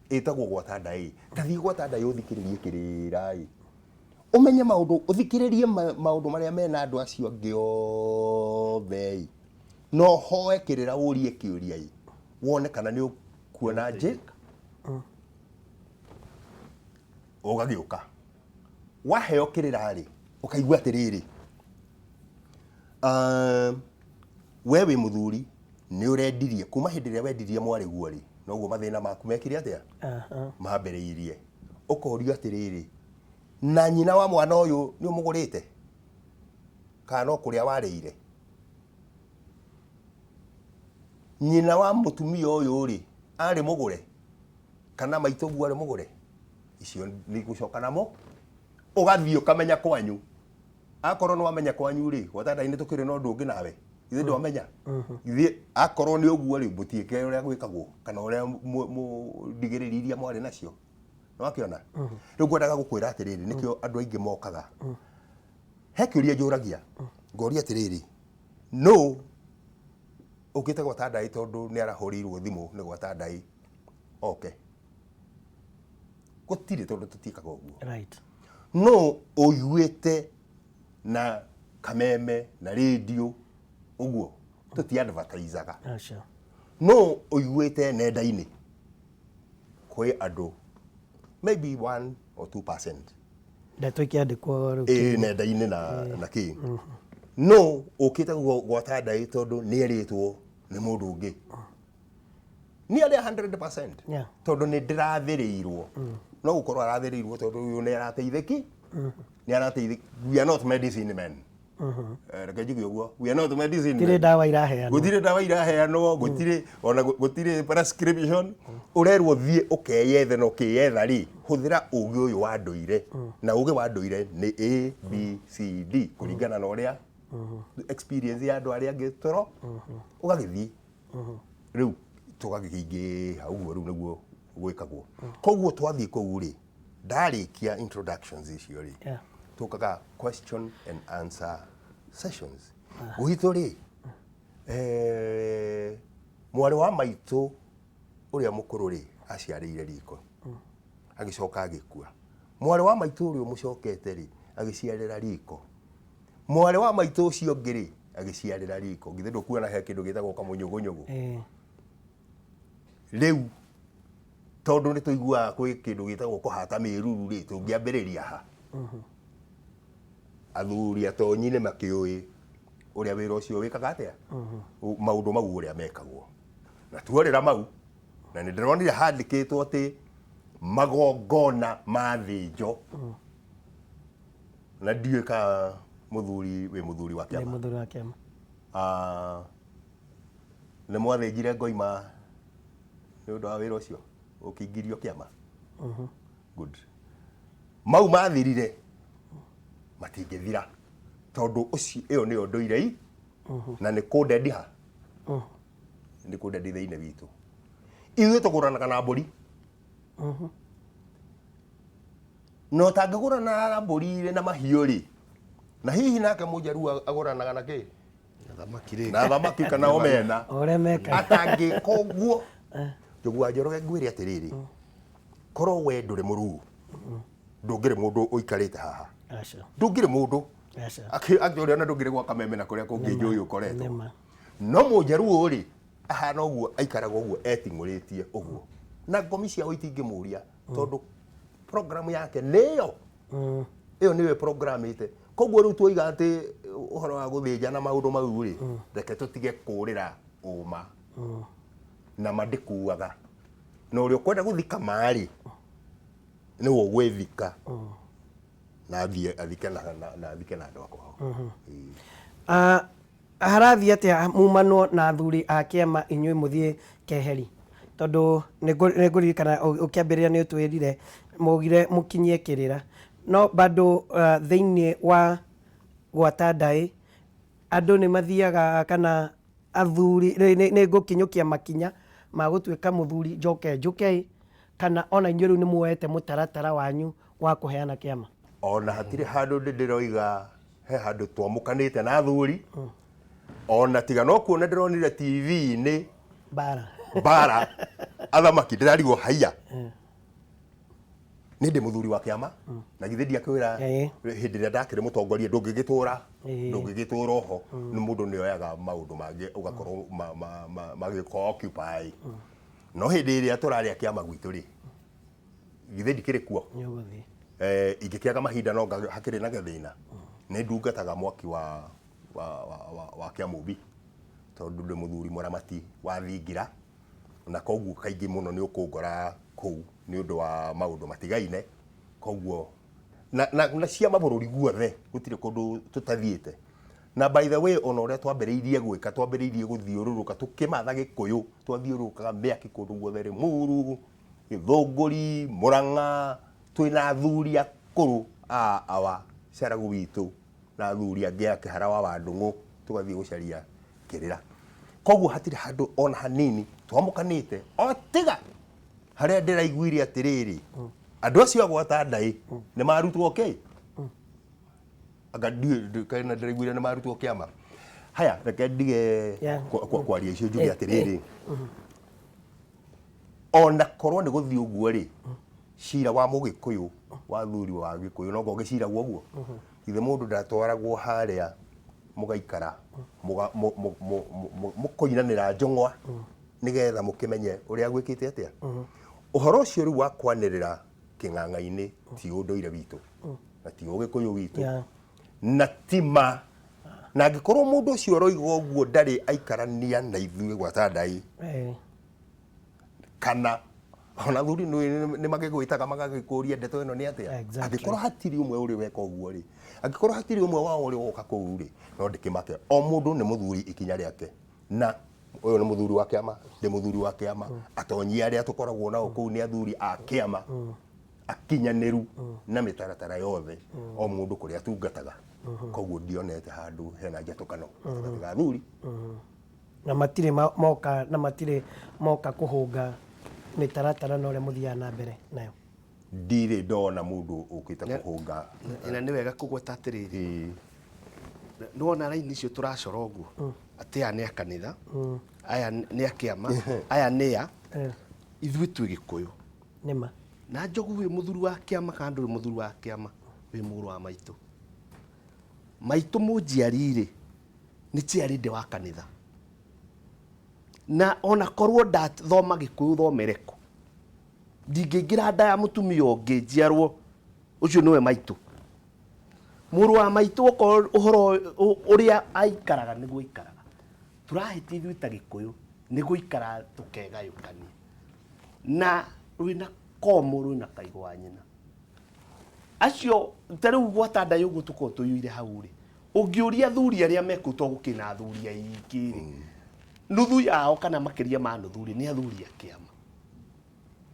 ĩtagwo gwata ndaĩ. Ta thiĩ gwata ndaĩ ũthikĩrĩrie kĩrĩra ĩ, ũmenye maũndũ, ũthikĩrĩrie maũndũ marĩa mena andũ acio angĩ othe ĩ, na ũhoe kĩrĩra, ũrie kĩũria ĩ, wone kana nĩ ũkuona njĩ ũgagĩũka. Waheo kĩrĩra rĩ, ũkaigua atĩrĩrĩ, we wĩ mũthuri, nĩ ũrendirie kuma hĩndĩ ĩrĩa wendirie mwarĩguo rĩ, noguo mathĩna maku mekire atĩa? Mambĩrĩirie. Ũkorio atĩrĩrĩ, na nyina wa mwana ũyũ nĩ ũmũgũrĩte kana no kũrĩa warĩire? Nyina wa mũtumia ũyũ rĩ, arĩ mũgũre kana maitũguo arĩ mũgũre? Icio nĩ gũcoka namo, ũgathiĩ ũkamenya kwanyu. Akorwo nĩ wamenya kwanyu rĩ, gwata ngai nĩ tũkĩrĩ na ũndũ ũngĩ nawe, ithuĩ ndwamenya. Ithuĩ akorwo nĩ ũguo rĩ, mũtiĩke ũrĩa gwĩkagwo kana ũrĩa ndigĩrĩri iria mwarĩ nacio. Nĩwakĩona? Rĩu ngwendaga gũkwĩra atĩrĩrĩ, nĩkĩo andũ aingĩ mokaga. He kĩũria njũragia, ngoria atĩrĩrĩ, nũ ũkĩte gwata ndaĩ tondũ nĩ arahũrĩirwo thimũ nĩ gwata ndaĩ oke? Gũtirĩ, tondũ tũtiĩkaga ũguo. No ũiguĩte na kameme na radio ũguo, tũti advertisaga. No ũiguĩte nenda-inĩ kwĩ andũ maybe 1 or 2%. Ndeto ikĩandĩkwo rĩu. Ĩĩ, nenda-inĩ na kĩ. No ũkĩte gwata ndaĩ tondũ nĩ erĩtwo nĩ mũndũ ũngĩ. Nĩ arĩa 100%. Tondũ nĩ ndĩrathĩrĩirwo. No gũkorwo arathĩrĩirwo tondũ ũyũ nĩ arateithĩki. Nĩ arateithĩki. We are not medicine men. Reke njuge ũguo. We are not medicine men. Gũtirĩ ndawa iraheanwo. Gũtirĩ ndawa iraheanwo, gũtirĩ ona gũtirĩ prescription. Ũrerwo thiĩ ũkeyethe, na ũkĩyetha rĩ, hũthĩra ũgĩ ũyũ wa ndũire. Na ũgĩ wa ndũire nĩ A, B, C, D kũringana na ũrĩa experience ya andũ arĩa angĩ toro. Ũgagĩthiĩ. Rĩu tũgagĩkĩingĩha ũguo, rĩu nĩguo gwĩkagwo. Koguo twathiĩ kũu rĩ, ndarĩkia introductions icio rĩ, tũkaga question and answer sessions. Gwitũ rĩ, mwarĩ wa maitũ ũrĩa mũkũrũ rĩ, aciarĩire riko, agĩcoka agĩkua. Mwarĩ wa maitũ ũrĩa ũmũcokete rĩ, agĩciarĩra riko. Mwarĩ wa maitũ ũcio ũngĩ rĩ, agĩciarĩra riko. Githĩ ndũkuona he kĩndũ gĩtagwo kamũnyũgũnyũgũ? Rĩu tondũ nĩ tũiguaga kwĩ kĩndũ gĩtagwo kũhata mĩruru rĩ, tũngĩambĩrĩria ha? Athuri atonyi nĩ makĩũĩ ũrĩa wĩra ũcio wĩkaga atĩa, maũndũ mau ũrĩa mekagwo. Na tuorĩra mau, na nĩ ndĩronire handĩkĩtwo atĩ magongona ma thĩnjo. Na ndiũĩ ka mũthuri wĩ mũthuri wa Ndĩ kĩama. Mũthuri wa kĩama. Nĩ mwathĩnjire ngoima nĩ ũndũ wa wĩra ũcio ũkĩingĩrio kĩama. Good. Mau mathirire matingĩthira tondũ ũcio ĩyo nĩyo ndũire i na nĩ kũndendi ha nĩ kũndendi thĩinĩ witũ. Ithuĩ tũgũranaga na mbũri na ũtangĩgũrana na mbũri irĩ na mahiũ rĩ, na hihi nake mũnjaruo agũranaga na kĩ? Na thamaki rĩ. Na thamaki kana omena. O ũrĩa mekaga. Atangĩka ũguo. Njogu wa Njoroge ngwĩre atĩrĩrĩ, korwo we ndũrĩ mũruu, ndũngĩrĩ mũndũ ũikarĩte haha. Aca. Ndũngĩrĩ mũndũ. Aca. Akĩũria ona ndũngĩrĩ gwa Kameme na kũrĩa kũngĩ njũĩ ũkoretwo. Nĩma. No mũnjaruo rĩ, ahana ũguo, aikaraga ũguo eting'ũrĩtie ũguo. Na ngomi ciao itingĩmũria tondũ program yake nĩyo ĩyo nĩyo ĩprogramĩte. Koguo rĩu tuoiga atĩ ũhoro wa gũthĩnja na maũndũ mau rĩ, reke tũtige kũrĩra ũma. Na ma ndĩkuaga. Na ũrĩa ũkwenda gũthika ma rĩ, nĩwe ũgwĩthika. Na athiĩ athike na, na, na athike na andũ a kwao. Ĩĩ. Ah, harathiĩ atĩa mumanwo na athuri a kĩama inyuĩ mũthiĩ keheri? Tondũ nĩ ngũririkana ũkĩambĩrĩria nĩ ũtwĩrire maugire mũkinyie kĩrĩra, no bado thĩinĩ wa gwata ndaĩ andũ nĩ mathiaga kana athuri, nĩ ngũkinyũkia makinya ma gũtuĩka mũthuri njoke njũke ĩ, kana ona inyuĩ rĩu nĩ muoete mũtaratara wanyu wa kũheana kĩama? Ona hatirĩ handũ ndĩ ndĩroiga he handũ twamũkanĩte na athuri, ona tiga no kuona ndĩronire TV-inĩ Mbara. Mbara athamaki ndĩrarigwo haiya nĩ ndĩ mũthuri wa kĩama na githĩ ndiakwĩra hĩndĩ ĩrĩa ndakĩrĩ mũtongoria ndũngĩgĩtũra ndũngĩgĩtũra oho nĩ mũndũ nĩ oyaga maũndũ mangĩ ũgakorwo magĩko occupy no hĩndĩ ĩrĩa tũrarĩa kĩama gwitũ rĩ githĩ ndikĩrĩ kuo. Nĩ ũgũthiĩ. Ingĩkĩaga mahinda no hakĩrĩ na gathĩna nĩ ndungataga mwaki wa wa kĩamũmbi tondũ ndĩ mũthuri mũramati wa thingira na koguo kaingĩ mũno nĩ ũkũngora kũu nĩ ũndũ wa maũndũ matigaine koguo na, na, na cia mabũrũri guothe gũtirĩ kũndũ tũtathiĩte. Na by the way ona ũrĩa twambĩrĩirie gwĩka twambĩrĩirie gũthiũrũrũka tũkĩmatha Gĩkũyũ twathiũrũrũkaga mĩaki kũndũ guothe Rĩmuru, Gĩthũngũri, Mũrang'a twĩna athuri akũrũ a awa Caragu witũ na athuri angĩ a Kĩhara wa Wandũng'ũ tũgathiĩ gũcaria kĩrĩra. Koguo hatirĩ handũ ona hanini twamũkanĩte o tiga harĩa ndĩraiguire atĩrĩrĩ andũ acio a gwata ndaĩ nĩ marutwo kĩ anga ndiũĩ kana ndĩraiguire nĩ marutwo kĩama. Haya reke ndige kwaria icio njuge atĩrĩrĩ ona korwo nĩ gũthiĩ ũguo rĩ cira wa mũgĩkũyũ wa thuri wa gĩkũyũ no ngũgĩciragwo ũguo ithe mũndũ ndatwaragwo harĩa mũgaikara mũkoinanĩra njũng'wa nĩgetha mũkĩmenye ũrĩa gwĩkĩte atĩa. Ũhoro ũcio rĩu wa kwanĩrĩra kĩng'ang'a-inĩ ti ũndũire witũ na ti ũgĩkũyũ witũ na ti ma. Na angĩkorwo mũndũ ũcio ũroiga ũguo ndarĩ aikarania na ithuĩ gwata ndai kana ona athuri nĩ magĩgwĩtaga magagĩkũria ndeto ĩno nĩ atĩa. Angĩkorwo hatirĩ ũmwe ũrĩ weka ũguo rĩ, angĩkorwo hatirĩ ũmwe wao ũrĩ woka kũu rĩ, no ndĩkĩmake. O mũndũ nĩ mũthuri ikinya rĩake na ũyũ nĩ mũthuri wa kĩama, ndĩ mũthuri wa kĩama, atonyi arĩa tũkoragwo nao kũu nĩ athuri a kĩama akinyanĩru na mĩtaratara yothe o mũndũ kũrĩa atungataga. Koguo ndionete handũ hena njatũkano gatagatĩ ga athuri. Na matirĩ moka na matirĩ moka kũhũnga mĩtaratara na ũrĩa mũthiaga na mbere nayo. Ndirĩ ndona mũndũ ũkĩte kũhũnga. Na nĩ wega kũgweta atĩrĩrĩ, nĩ wona raini icio tũracora ũguo atĩ aya nĩ a kanitha, aya nĩ a kĩama, aya nĩ a ithuĩ twĩ Gĩkũyũ. Nĩma. Na Njogu wĩ mũthuri wa kĩama kana ndũrĩ mũthuri wa kĩama, wĩ mũrũ wa maitũ. Maitũ mũnjiari rĩ, nĩ chairlady wa kanitha. Na ona korwo ndathoma Gĩkũyũ thomere kũ, ndingĩingĩra nda ya mũtumia ũngĩ njiarwo, ũcio nĩwe maitũ. Mũrũ wa maitũ okorwo ũhoro ũrĩa aikaraga nĩguo aikaraga. Tũrahĩtia ithuĩ ta Gĩkũyũ nĩ gũikara tũkegayũkania. Na rwĩna komũ rwĩna kaigũ wa nyina. Acio ta rĩu gwata ndaĩ ũguo tũkoragwo tũiyũire hau rĩ, ũngĩũria athuri arĩa me kũu tondũ gũkĩrĩ na athuri aingĩ rĩ, Nuthu yao kana makĩria ma nuthu rĩ, nĩ athuri a kĩama,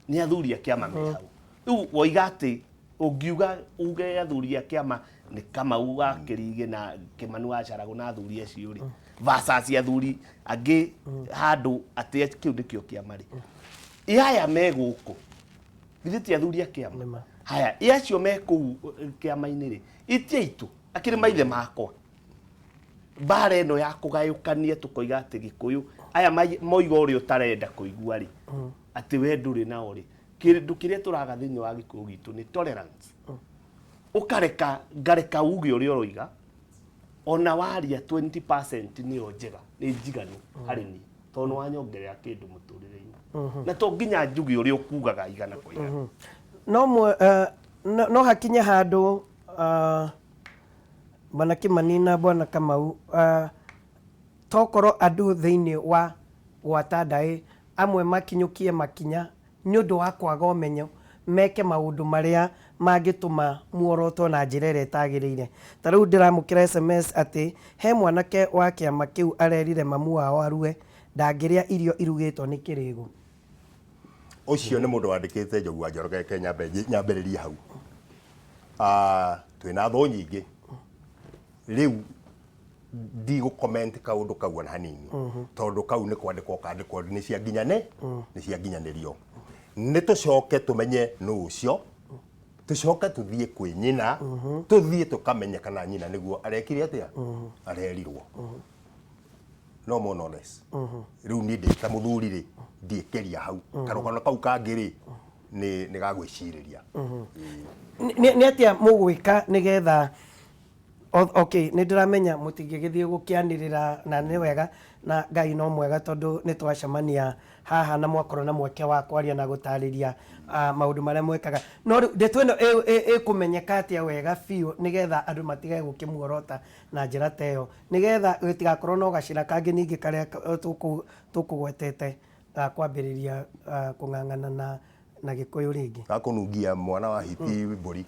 nĩ athuri a kĩama me hau. Rĩu woiga atĩ ũngiuga uge athuri a kĩama nĩ Kamau wa Kĩrigĩ na Kĩmani wa Caragũ na athuri acio rĩ, versus athuri angĩ handũ atĩ kĩu nĩkĩo kĩama rĩ, ĩ aya me gũkũ githĩ ti athuri a kĩama? Nĩma. Haya, ĩ acio me kũu kĩama-inĩ rĩ, ĩ ti aitũ, akĩrĩ maithe makwa. Mbara ĩno ya kũgayũkania tũkoiga atĩ Gĩkũyũ aya moiga ũrĩa ũtarenda kũigua rĩ, atĩ we ndũrĩ nao rĩ, kĩndũ kĩrĩa tũraga thĩinĩ wa Gĩkũyũ gitũ nĩ tolerance. Ũkareka ngareka uge ũrĩa ũroiga, ona waria 20% nĩyo njega, nĩ njiganu harĩ niĩ, tondũ nĩ wanyongerera kĩndũ mũtũrĩre-inĩ, na to nginya njuge ũrĩa ũkugaga igana kwa igana. No hakinye handũ, Bwana Kimani na Bwana Kamau, tokorwo andũ thĩinĩ wa gwata ndaĩ amwe makinyũkie makinya nĩ ũndũ wa kwaga ũmenyo, meke maũndũ marĩa mangĩtũma muoroto na njĩra ĩrĩa ĩtagĩrĩire. Ta rĩu ndĩramũkĩra SMS atĩ he mwanake wa kĩama kĩu arerire mamu wao arue ndangĩrĩa irio irugĩtwo nĩ kĩrĩgũ. Ũcio nĩ mũndũ wandĩkĩte Njogu wa Njoroge, reke nyambĩrĩrie hau. Twĩna thũ nyingĩ rĩu, ndigũ comment kaũndũ kau ona hanini, tondũ kau nĩ kwandĩkwo kandĩkwo, nĩ cia nginyane, nĩ cia nginyanĩrio. Nĩ tũcoke tũmenye nũ ũcio, tũcoke tũthiĩ kwĩ nyina, tũthiĩ tũkamenye kana nyina nĩguo arekire atĩa arerirwo, no more no less. Rĩu niĩ ndĩ ta mũthuri rĩ, ndiĩkĩria hau. Karũgano kau kangĩ rĩ, nĩ ga gwĩcirĩria. Nĩ atĩa mũgwĩka nĩgetha okay, nĩ ndĩramenya mũtingĩgĩthiĩ gũkĩanĩrĩra, na nĩ wega na Ngai no mwega tondũ nĩ twacemania haha na mwakorwo na mweke wa kwaria na gũtarĩria maũndũ marĩa mwekaga. No rĩu ndeto ĩno ĩkũmenyeka atĩa wega biũ nĩgetha andũ matige gũkĩmuorota na njĩra ta ĩyo, nĩgetha gĩtigakorwo no gacĩra kangĩ ningĩ karĩa tũkũgwetete ga kwambĩrĩria kũng'ang'ana na Gĩkũyũ rĩngĩ? Gakũnungia mwana wa hiti mbũri.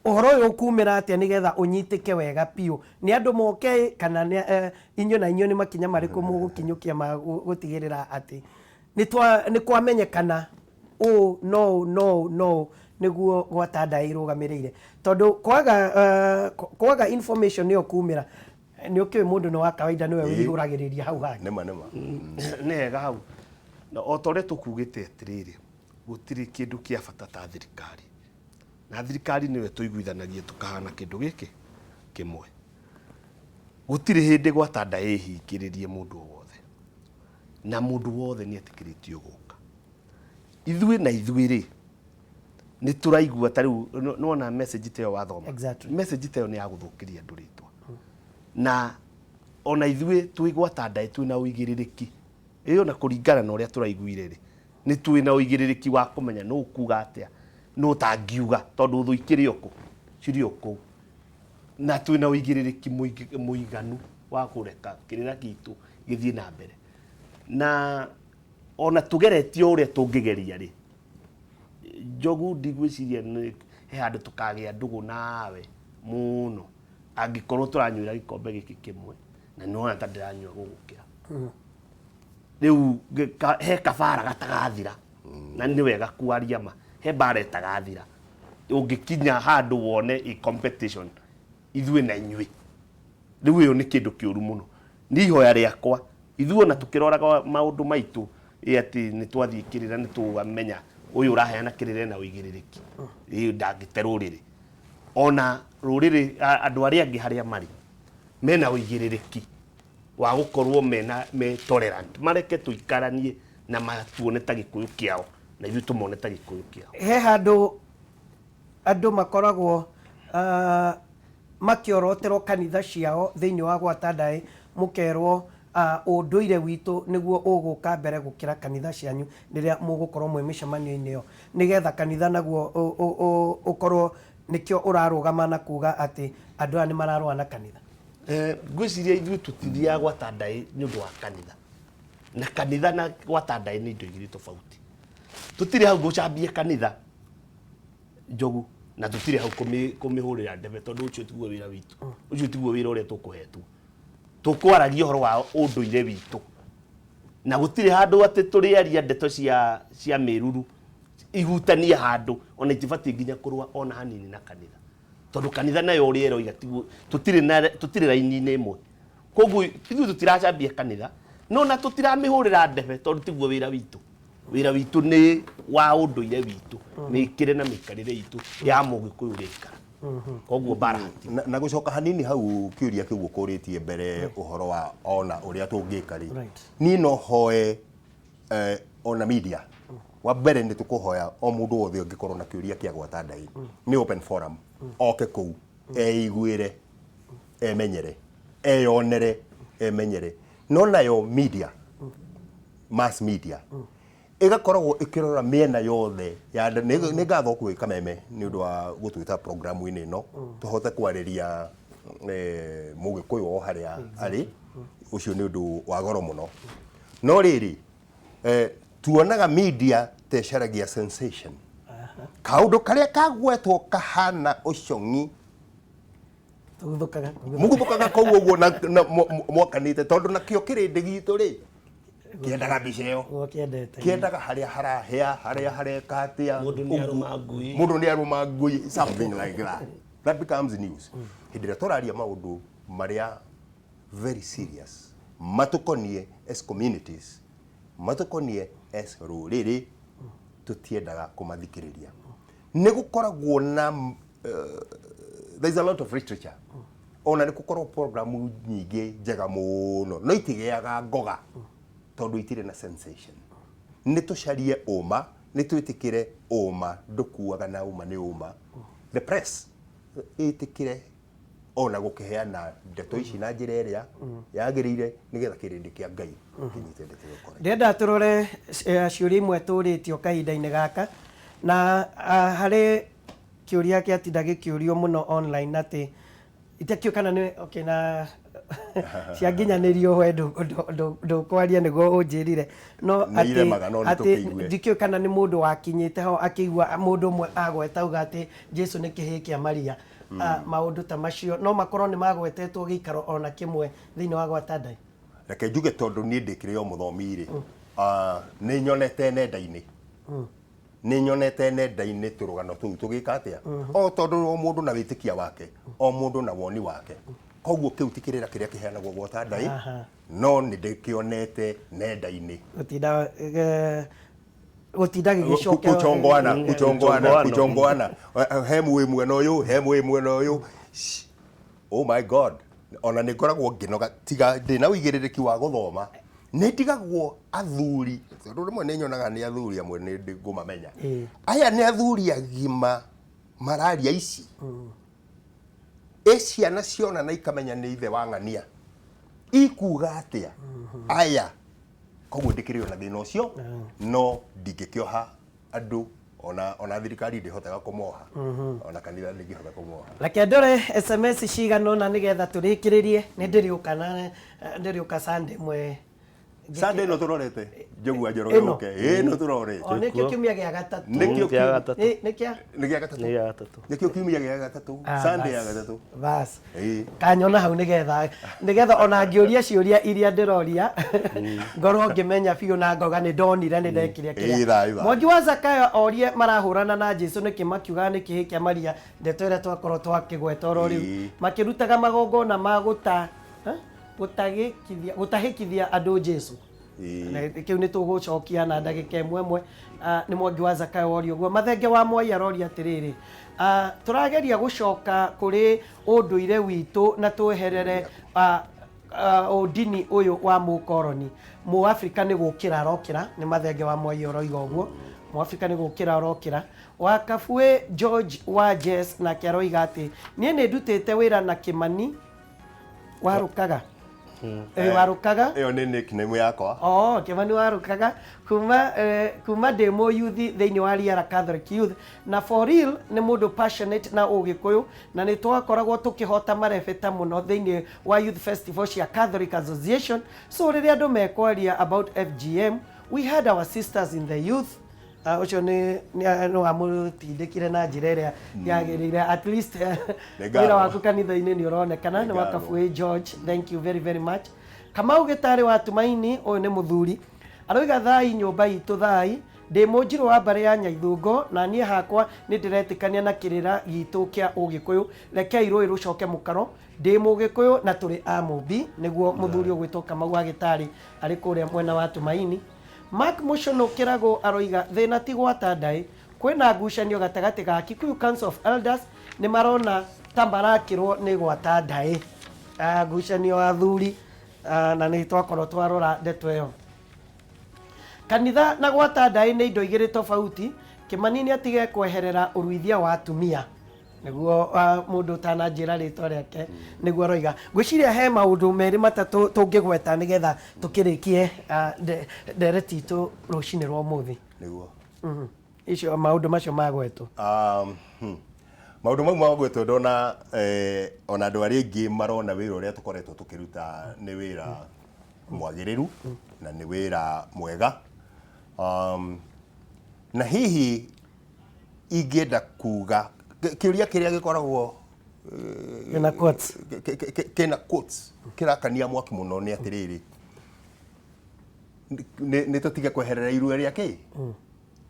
Ũhoro ũyũ ũkumĩra atĩa nĩgetha ũnyitĩke wega biũ nĩ andũ moke, kana nĩ inyuĩ na inyuĩ nĩ makinya marĩkũ mũgũkinyũkia ma gũtigĩrĩra atĩ nĩ kwamenyekana ũũ no ũũ no ũũ no ũũ nĩguo gwata ndaĩ irũgamĩrĩire? Tondũ kwaga information ĩyo kumĩra, nĩ ũkĩũĩ mũndũ nĩ wa kawaida nĩwe wĩihũragĩrĩria hau hangĩ. Nĩma, nĩma. Nĩ hega hau, na o ta ũrĩa tũkugĩte atĩrĩrĩ, gũtirĩ kĩndũ kĩa bata ta thirikari, na thirikari nĩwe tũiguithanagie tũkahana kĩndũ gĩkĩ kĩmwe. Gũtirĩ hĩndĩ gwata ndaĩ ĩhingĩrĩrie mũndũ o wothe, na mũndũ wothe nĩ etĩkĩrĩtio gũka. Ithuĩ na ithuĩ rĩ, nĩ tũraigua ta rĩu nĩwona message ta ĩyo wathoma. Message ta ĩyo nĩ ya gũthũkĩria andũ rĩtwa, na ona ithuĩ twĩ gwata ndaĩ twĩna ũigĩrĩrĩki ĩyo, na kũringana na ũrĩa tũraiguire rĩ, nĩ twĩna ũigĩrĩrĩki wa kũmenya nũ ũkuga atĩa, nũ ũtangiuga, tondũ thũ ikĩrĩ o kũ, cirĩ o kũu, na twĩna ũigĩrĩrĩki mũiganu wa kũreka kĩrĩra gitũ gĩthiĩ na mbere. Na ona tũgeretie o ũrĩa tũngĩgeria rĩ, Njogu, ndigwĩciria nĩ he handũ tũkagĩa ndũgũ nawe mũno angĩkorwo tũranyuĩra gĩkombe gĩkĩ kĩmwe, na nĩwona ta ndĩranyua gũgũkĩra. Rĩu he kabara gatagathira, na nĩ wega kwaria ma, he mbara ĩtagathira ũngĩkinya handũ wone ĩ competition ithuĩ na inyuĩ. Rĩu ĩyo nĩ kĩndũ kĩũru mũno. Nĩ ihoya rĩakwa, ithuĩ ona tũkĩroraga maũndũ maitũ ĩ atĩ nĩ twathiĩ kĩrĩra, nĩ tũamenya ũyũ ũraheana kĩrĩra ena ũigĩrĩrĩki, ĩ ndangĩte rũrĩrĩ, ona rũrĩrĩ andũ arĩa angĩ harĩa marĩ mena ũigĩrĩrĩki wa gũkorwo mena me tolerant, mareke tũikaranie na matuone ta Gĩkũyũ kĩao na ithuĩ tũmone ta Gĩkũyũ kĩao. He handũ andũ makoragwo makĩoroterwo kanitha ciao thĩinĩ wa gwata ndaĩ, mũkerwo ũndũire witũ nĩguo ũgũka mbere gũkĩra kanitha cianyu rĩrĩa mũgũkorwo mwĩ mĩcemanio-inĩ ĩyo, nĩgetha kanitha naguo ũkorwo nĩkĩo ũrarũgama na kuga atĩ andũ aya nĩ mararũa na kanitha. Ngwĩciria ithuĩ tũtithiaga gwata ndaĩ nĩ ũndũ wa kanitha, na kanitha na gwata ndaĩ nĩ indo igĩrĩ tofauti. Tũtirĩ hau gũcambia kanitha, Njogu, na tũtirĩ hau kũmĩhũrĩra ndebe, tondũ ũcio tiguo wĩra witũ, ũcio tiguo wĩra ũrĩa tũkũhetwo. Tũkwaragia ũhoro wa ũndũire witũ. Na gũtirĩ handũ atĩ tũrĩaria ndeto cia mĩruru ihutanie handũ, ona itibatiĩ nginya kũrũa ona hanini na kanitha, tondũ kanitha nayo ũrĩa ĩroiga tiguo, tũtirĩ raini-inĩ ĩmwe. Koguo ithuĩ tũtiracambia kanitha, no na tũtiramĩhũrĩra ndebe, tondũ tiguo wĩra witũ. Wĩra witũ nĩ wa ũndũire witũ, mĩkĩre na mĩikarĩre itũ ya mũgĩkũyũ ũrĩa aikara. Koguo mbara hatirĩ. Na gũcoka hanini hau kĩũria kĩu ũkũrĩtie mbere, ũhoro wa ona ũrĩa tũngĩka rĩ, niĩ no hoe ona media. Wa mbere nĩ tũkũhoya o mũndũ wothe ũngĩkorwo na kĩũria kĩa gwata ndai, nĩ open forum, oke kũu eiguĩre, emenyere, eyonere, emenyere. No nayo media, mass media, ĩgakoragwo ĩkĩrora mĩena yothe ya nĩ ngatho kwĩ Kameme nĩ ũndũ wa gũtwĩta programu-inĩ ĩno tũhote kwarĩria mũgĩkũyũ o harĩa arĩ. Ũcio nĩ ũndũ wa goro mũno. No rĩrĩ, tuonaga media ta ĩcaragia sensation, kaũndũ karĩa kagwetwo kahana ũcong'i. Tũguthũkaga. Mũguthũkaga kũu ũguo na mwakanĩte, tondũ nakĩo kĩrĩndĩ gitũ rĩ kĩendaga mbica ĩyo. Ũguo kĩendete. Kĩendaga harĩa harahĩa, harĩa hareka atĩa. Mũndũ nĩ arũma ngui. Mũndũ nĩ arũma ngui, something like that, that becomes news. Hĩndĩ ĩrĩa tũraria maũndũ marĩa very serious matũkonie as communities, matũkonie as rũrĩrĩ, tũtiendaga kũmathikĩrĩria. Nĩ gũkoragwo na there is a lot of literature, ona nĩ gũkorwo programu nyingĩ njega mũno, no itigĩaga ngoga tondũ itirĩ na sensation. Nĩ tũcarie ũma, nĩ twĩtĩkĩre ũma ndũkuaga, na ũma nĩ ũma. The press ĩtĩkĩre ona gũkĩheana ndeto ici na njĩra ĩrĩa yagĩrĩire, nĩgetha kĩrĩndĩ kĩa Ngai kĩnyite ndeto ĩyo correct. Ndĩrenda tũrore ciũria imwe tũrĩtio kahinda-inĩ gaka, na harĩ kĩũria kĩatinda gĩkĩũrio mũno online, atĩ itakĩũĩ kana nĩ okay, na cianginyanĩrio we ndũkwaria nĩguo ũnjĩrire, no Nĩ iremaga, no nĩ atĩ tũkĩigue. Ndikĩũĩ kana nĩ mũndũ wakinyĩte ho akĩigua mũndũ ũmwe agweta auga atĩ Jesu nĩ kĩhĩĩ kĩa Maria. Maũndũ ta macio no makorwo nĩ magwetetwo gĩikaro ona kĩmwe thĩinĩ wa gwata ndai? Reke njuge, tondũ niĩ ndĩkĩrĩ o mũthomi rĩ, nĩ nyonete nenda-inĩ, nĩ nyonete nenda-inĩ tũrũgano tũu tũgĩka atĩa, o tondũ o mũndũ na wĩtĩkia wake, o mũndũ na woni wake, koguo kĩu ti kĩrĩra kĩrĩa kĩheanagwo gwata ndai. No nĩ ndĩkĩonete nenda-inĩ. Gũtinda gĩgĩcokerwo. Kuchongoana, kuchongoana. Kuchongoana. Kuchongoana, he mwĩ mwena ũyũ, he mwĩ mwena ũyũ. Oh my God, ona nĩ ngoragwo ngĩnoga, tiga ndĩna ũigĩrĩrĩki wa gũthoma, nĩ ndigagwo athuri, tondũ rĩmwe nĩ nyonaga nĩ athuri amwe nĩ ngũmamenya. Aya nĩ athuri agima mararia ici, ĩ ciana ciona na ikamenya nĩ ithe wa ng'ania ikuga atĩa aya. Koguo ndĩkĩrĩ ona thĩna ũcio, no ndingĩkĩoha andũ, ona thirikari ndĩhotaga kũmoha, ona kanitha ndĩngĩhota kũmoha. Reke ndore SMS cigana ũna nĩgetha tũrĩkĩrĩrie. Nĩ ndĩrĩũka na ndĩrĩũka Sunday ĩmwe. Sunday ĩno tũrorete Njogu wa Njoroge. Ĩno. Ũke ĩno tũrorete. O nĩkĩo kiumia gĩa gatatũ. Nĩkĩo. Kĩa gatatũ. Nĩ kĩa Nĩ gĩa gatatũ. Nĩ gĩa gatatũ. Nĩkĩo kiumia gĩa gatatũ. Ah, Sunday ya bas. gatatũ. Bas. Ĩĩ. Kanyona hau nĩgetha ona ngĩũria ciũria iria ndĩroria ngorwo ngĩmenya biũ na ngoga nĩ ndonire nĩ ndekire. Ĩĩ, thayũ, thayũ. Mwangi wa Zakayo orie marahũrana na Jesu nĩkĩ makiugaga nĩ kĩhĩ kĩa Maria, ndeto ĩrĩa twakorwo twakĩgweta oro rĩu. Makĩrutaga magongona ma gũta gũtahĩkithia andũ Jesu. Na kĩu nĩ tũgũcokia na ndagĩka ĩmwe ĩmwe. Nĩ Mwangi wa Zakayo woria ũguo. Mathenge wa Mwai aroria atĩrĩrĩ, tũrageria gũcoka kũrĩ ũndũire witũ na tweherere ũndini ũyũ wa mũkoroni. Mũafrika nĩ gũkĩra arokĩra. Nĩ Mathenge wa Mwai ũroiga ũguo, Mũafrika nĩ gũkĩra arokĩra. Wa Kabue George wa Jess nake aroiga atĩ niĩ nĩ ndutĩte wĩra na Kĩmani Warũkaga. Warũkaga. Ĩyo nĩ nickname yakwa. Oh, Kĩmani Warũkaga kuma ndĩ mũyuthi thĩinĩ wa Riara Catholic Youth, na for real nĩ mũndũ passionate na ũgĩkũyũ, na nĩ twakoragwo tũkĩhota marebeta mũno thĩinĩ wa youth festival cia Catholic Association. So rĩrĩa andũ mekwaria about FGM, we had our sisters in the youth. Ũcio nĩ wamũtindĩkire na njĩra ĩrĩa yagĩrĩire, at least Nĩ wĩra ngatho. waku kanitha-inĩ nĩ ũronekana. Nĩ Nĩ ngatho. Wakabuĩ George, thank you very very much. Kamau Gĩtarĩ wa Tumaini, ũyũ nĩ mũthuri. Aroiga thai nyũmba itũ thai, ndĩ mũnjirũ wa mbarĩ ya Nyaithũngo na niĩ hakwa nĩ ndĩretĩkania na kĩrĩra gitũ kĩa ũgĩkũyũ, rekei rũĩ rũcoke mũkaro, ndĩ mũgĩkũyũ na tũrĩ a Mũmbi, nĩguo mũthuri ũgwĩtwo Kamau wa Gĩtarĩ arĩ kũrĩa mwena wa Tumaini. Mark Mũcũnũ Kĩragũ aroiga thĩna ti gwata ndaĩ, kwĩna ngucanio gatagatĩ ga Kikuyu Council of Elders nĩ marona ta marakĩrwo nĩ gwata ndaĩ. Ngucanio athuri na nĩ twakorwo twarora ndeto ĩyo. Kanitha na gwata ndaĩ nĩ indo igĩrĩ tofauti, Kĩmani nĩ atige kweherera ũruithia wa atumia. Nĩguo mũndũ ũtananjĩra rĩtwa rĩake nĩguo aroiga. Ngwĩciria he maũndũ merĩ matatũ tũngĩgweta nĩgetha tũkĩrĩkie ndereti itũ rũcinĩ rwa ũmũthĩ. Nĩguo. Icio maũndũ macio magwetwo. Maũndũ mau magwetwo ndona ona andũ arĩa aingĩ marona wĩra ũrĩa tũkoretwo tũkĩruta nĩ wĩra mwagĩrĩru na nĩ wĩra mwega. Na hihi ingĩenda kuga kĩũria kĩrĩa gĩkoragwo Kĩna quotes. Kĩna quotes kĩrakania mwaki mũno nĩ atĩrĩrĩ, nĩ tũtige kweherera irua rĩa kĩ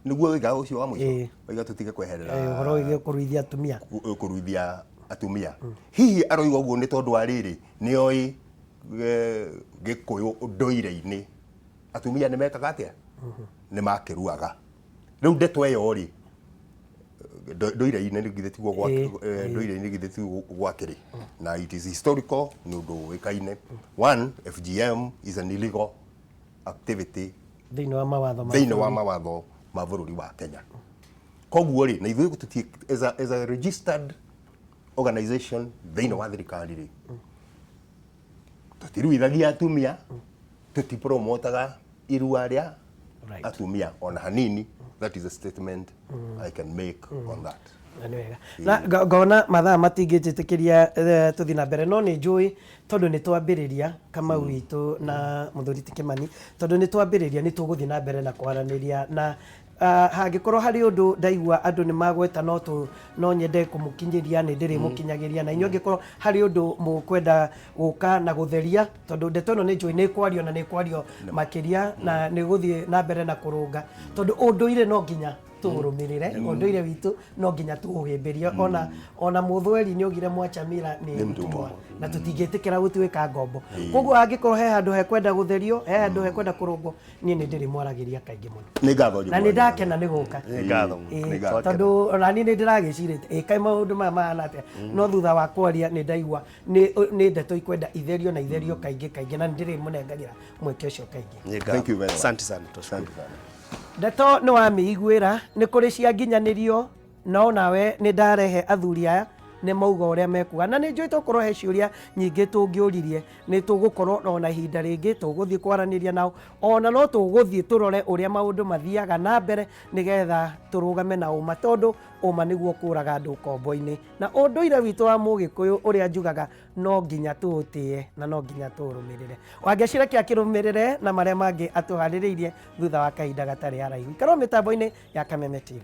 nĩguo wĩga ũcio wa mũico. Waiga tũtige kweherera Ũhoro wĩgiĩ kũruithia atumia. Kũruithia atumia. Hihi aroiga ũguo nĩ tondũ wa rĩrĩ, nĩ oĩ Gĩkũyũ ndũire-inĩ atumia nĩ mekaga atĩa? Nĩ makĩruaga. Rĩu ndeto ĩyo rĩ, ndũire-inĩ githĩ tiguo ndũire-inĩ githĩ tiguo gwakĩrĩ, na it is historical, nĩ ũndũ ũĩkaine. One, FGM is an illegal activity thĩinĩ wa mawatho ma thĩinĩ wa bũrũri. Mawatho ma bũrũri wa Kenya. Koguo rĩ, na ithuĩ tũti as a registered organization thĩinĩ wa thirikari rĩ, tũtiruithagia atumia, tũtipromotaga irua rĩa atumia ona hanini. That is a statement I can make on that. Na nĩ wega na ngona mathaa matingĩnjĩtĩkĩria tũthiĩ na mbere, no nĩ njũĩ tondũ nĩ twambĩrĩria, Kamau witũ na mũthuri ti Kĩmani, tondũ nĩ twambĩrĩria nĩ tũgũthiĩ na mbere na kwaranĩria na hangĩkorwo harĩ ũndũ ndaigua andũ nĩ magweta no tũ no nyende kũmũkinyĩria, nĩ ndĩrĩmũkinyagĩria. Na inyuĩ angĩkorwo harĩ ũndũ mũkwenda gũka na gũtheria, tondũ ndeto ĩno nĩ njũĩ nĩ ĩkwario na nĩ ĩkwario makĩria na nĩ gũthiĩ na mbere na kũrũnga, tondũ ũndũire no nginya tũũrũmĩrĩre, ũndũire witũ no nginya tũũhĩmbĩrie. Ona mũthweri nĩ augire mwacha mila nĩ Nĩ mtumwa mtumwa. Na tũtingĩtĩkĩra gũtuĩka ngombo. Koguo angĩkorwo he handũ hekwenda gũtherio, he handũ hekwenda kũrũngwo, niĩ nĩ ndĩrĩmwaragĩria kaingĩ mũno. Nĩ ngatho. Na nĩ ndakena nĩ gũka. Nĩ ngatho mũno. Nĩ ngatho. Tondũ ona niĩ nĩ ndĩragĩcirĩte ĩ kaĩ maũndũ maya mahana atĩa, no thutha wa kwaria nĩ ndaigua nĩ ndeto ikwenda itherio na itherio kaingĩ kaingĩ, na nĩ ndĩrĩmũnengagĩra mweke ũcio kaingĩ. Nĩ ngatho. Thank you very much. Asante sana, twashukuru. Asante sana. Ndeto nĩ wamĩiguĩra, nĩ kũrĩ cia nginyanĩrio, no nawe nĩ ndarehe athuri aya nĩ mauga ũrĩa mekuga, na nĩ njũĩ tokorwo he ciũria nyingĩ tũngĩũririe, nĩ tũgũkorwo ona ihinda rĩngĩ tũgũthiĩ kwaranĩria nao, ona no tũgũthiĩ tũrore ũrĩa maũndũ mathiaga na mbere nĩgetha tũrũgame na ũma, tondũ ũma nĩguo ũkũraga andũ ũkombo-inĩ, na ũndũire witũ wa mũgĩkũyũ ũrĩa njugaga no nginya tũũtĩe na no nginya tũũrũmĩrĩre. Wangecira kĩa kĩrũmĩrĩre na marĩa mangĩ atũharĩrĩirie thutha wa kahinda gatarĩ haraihu. Ikarwo mĩtambo-inĩ ya Kameme TV.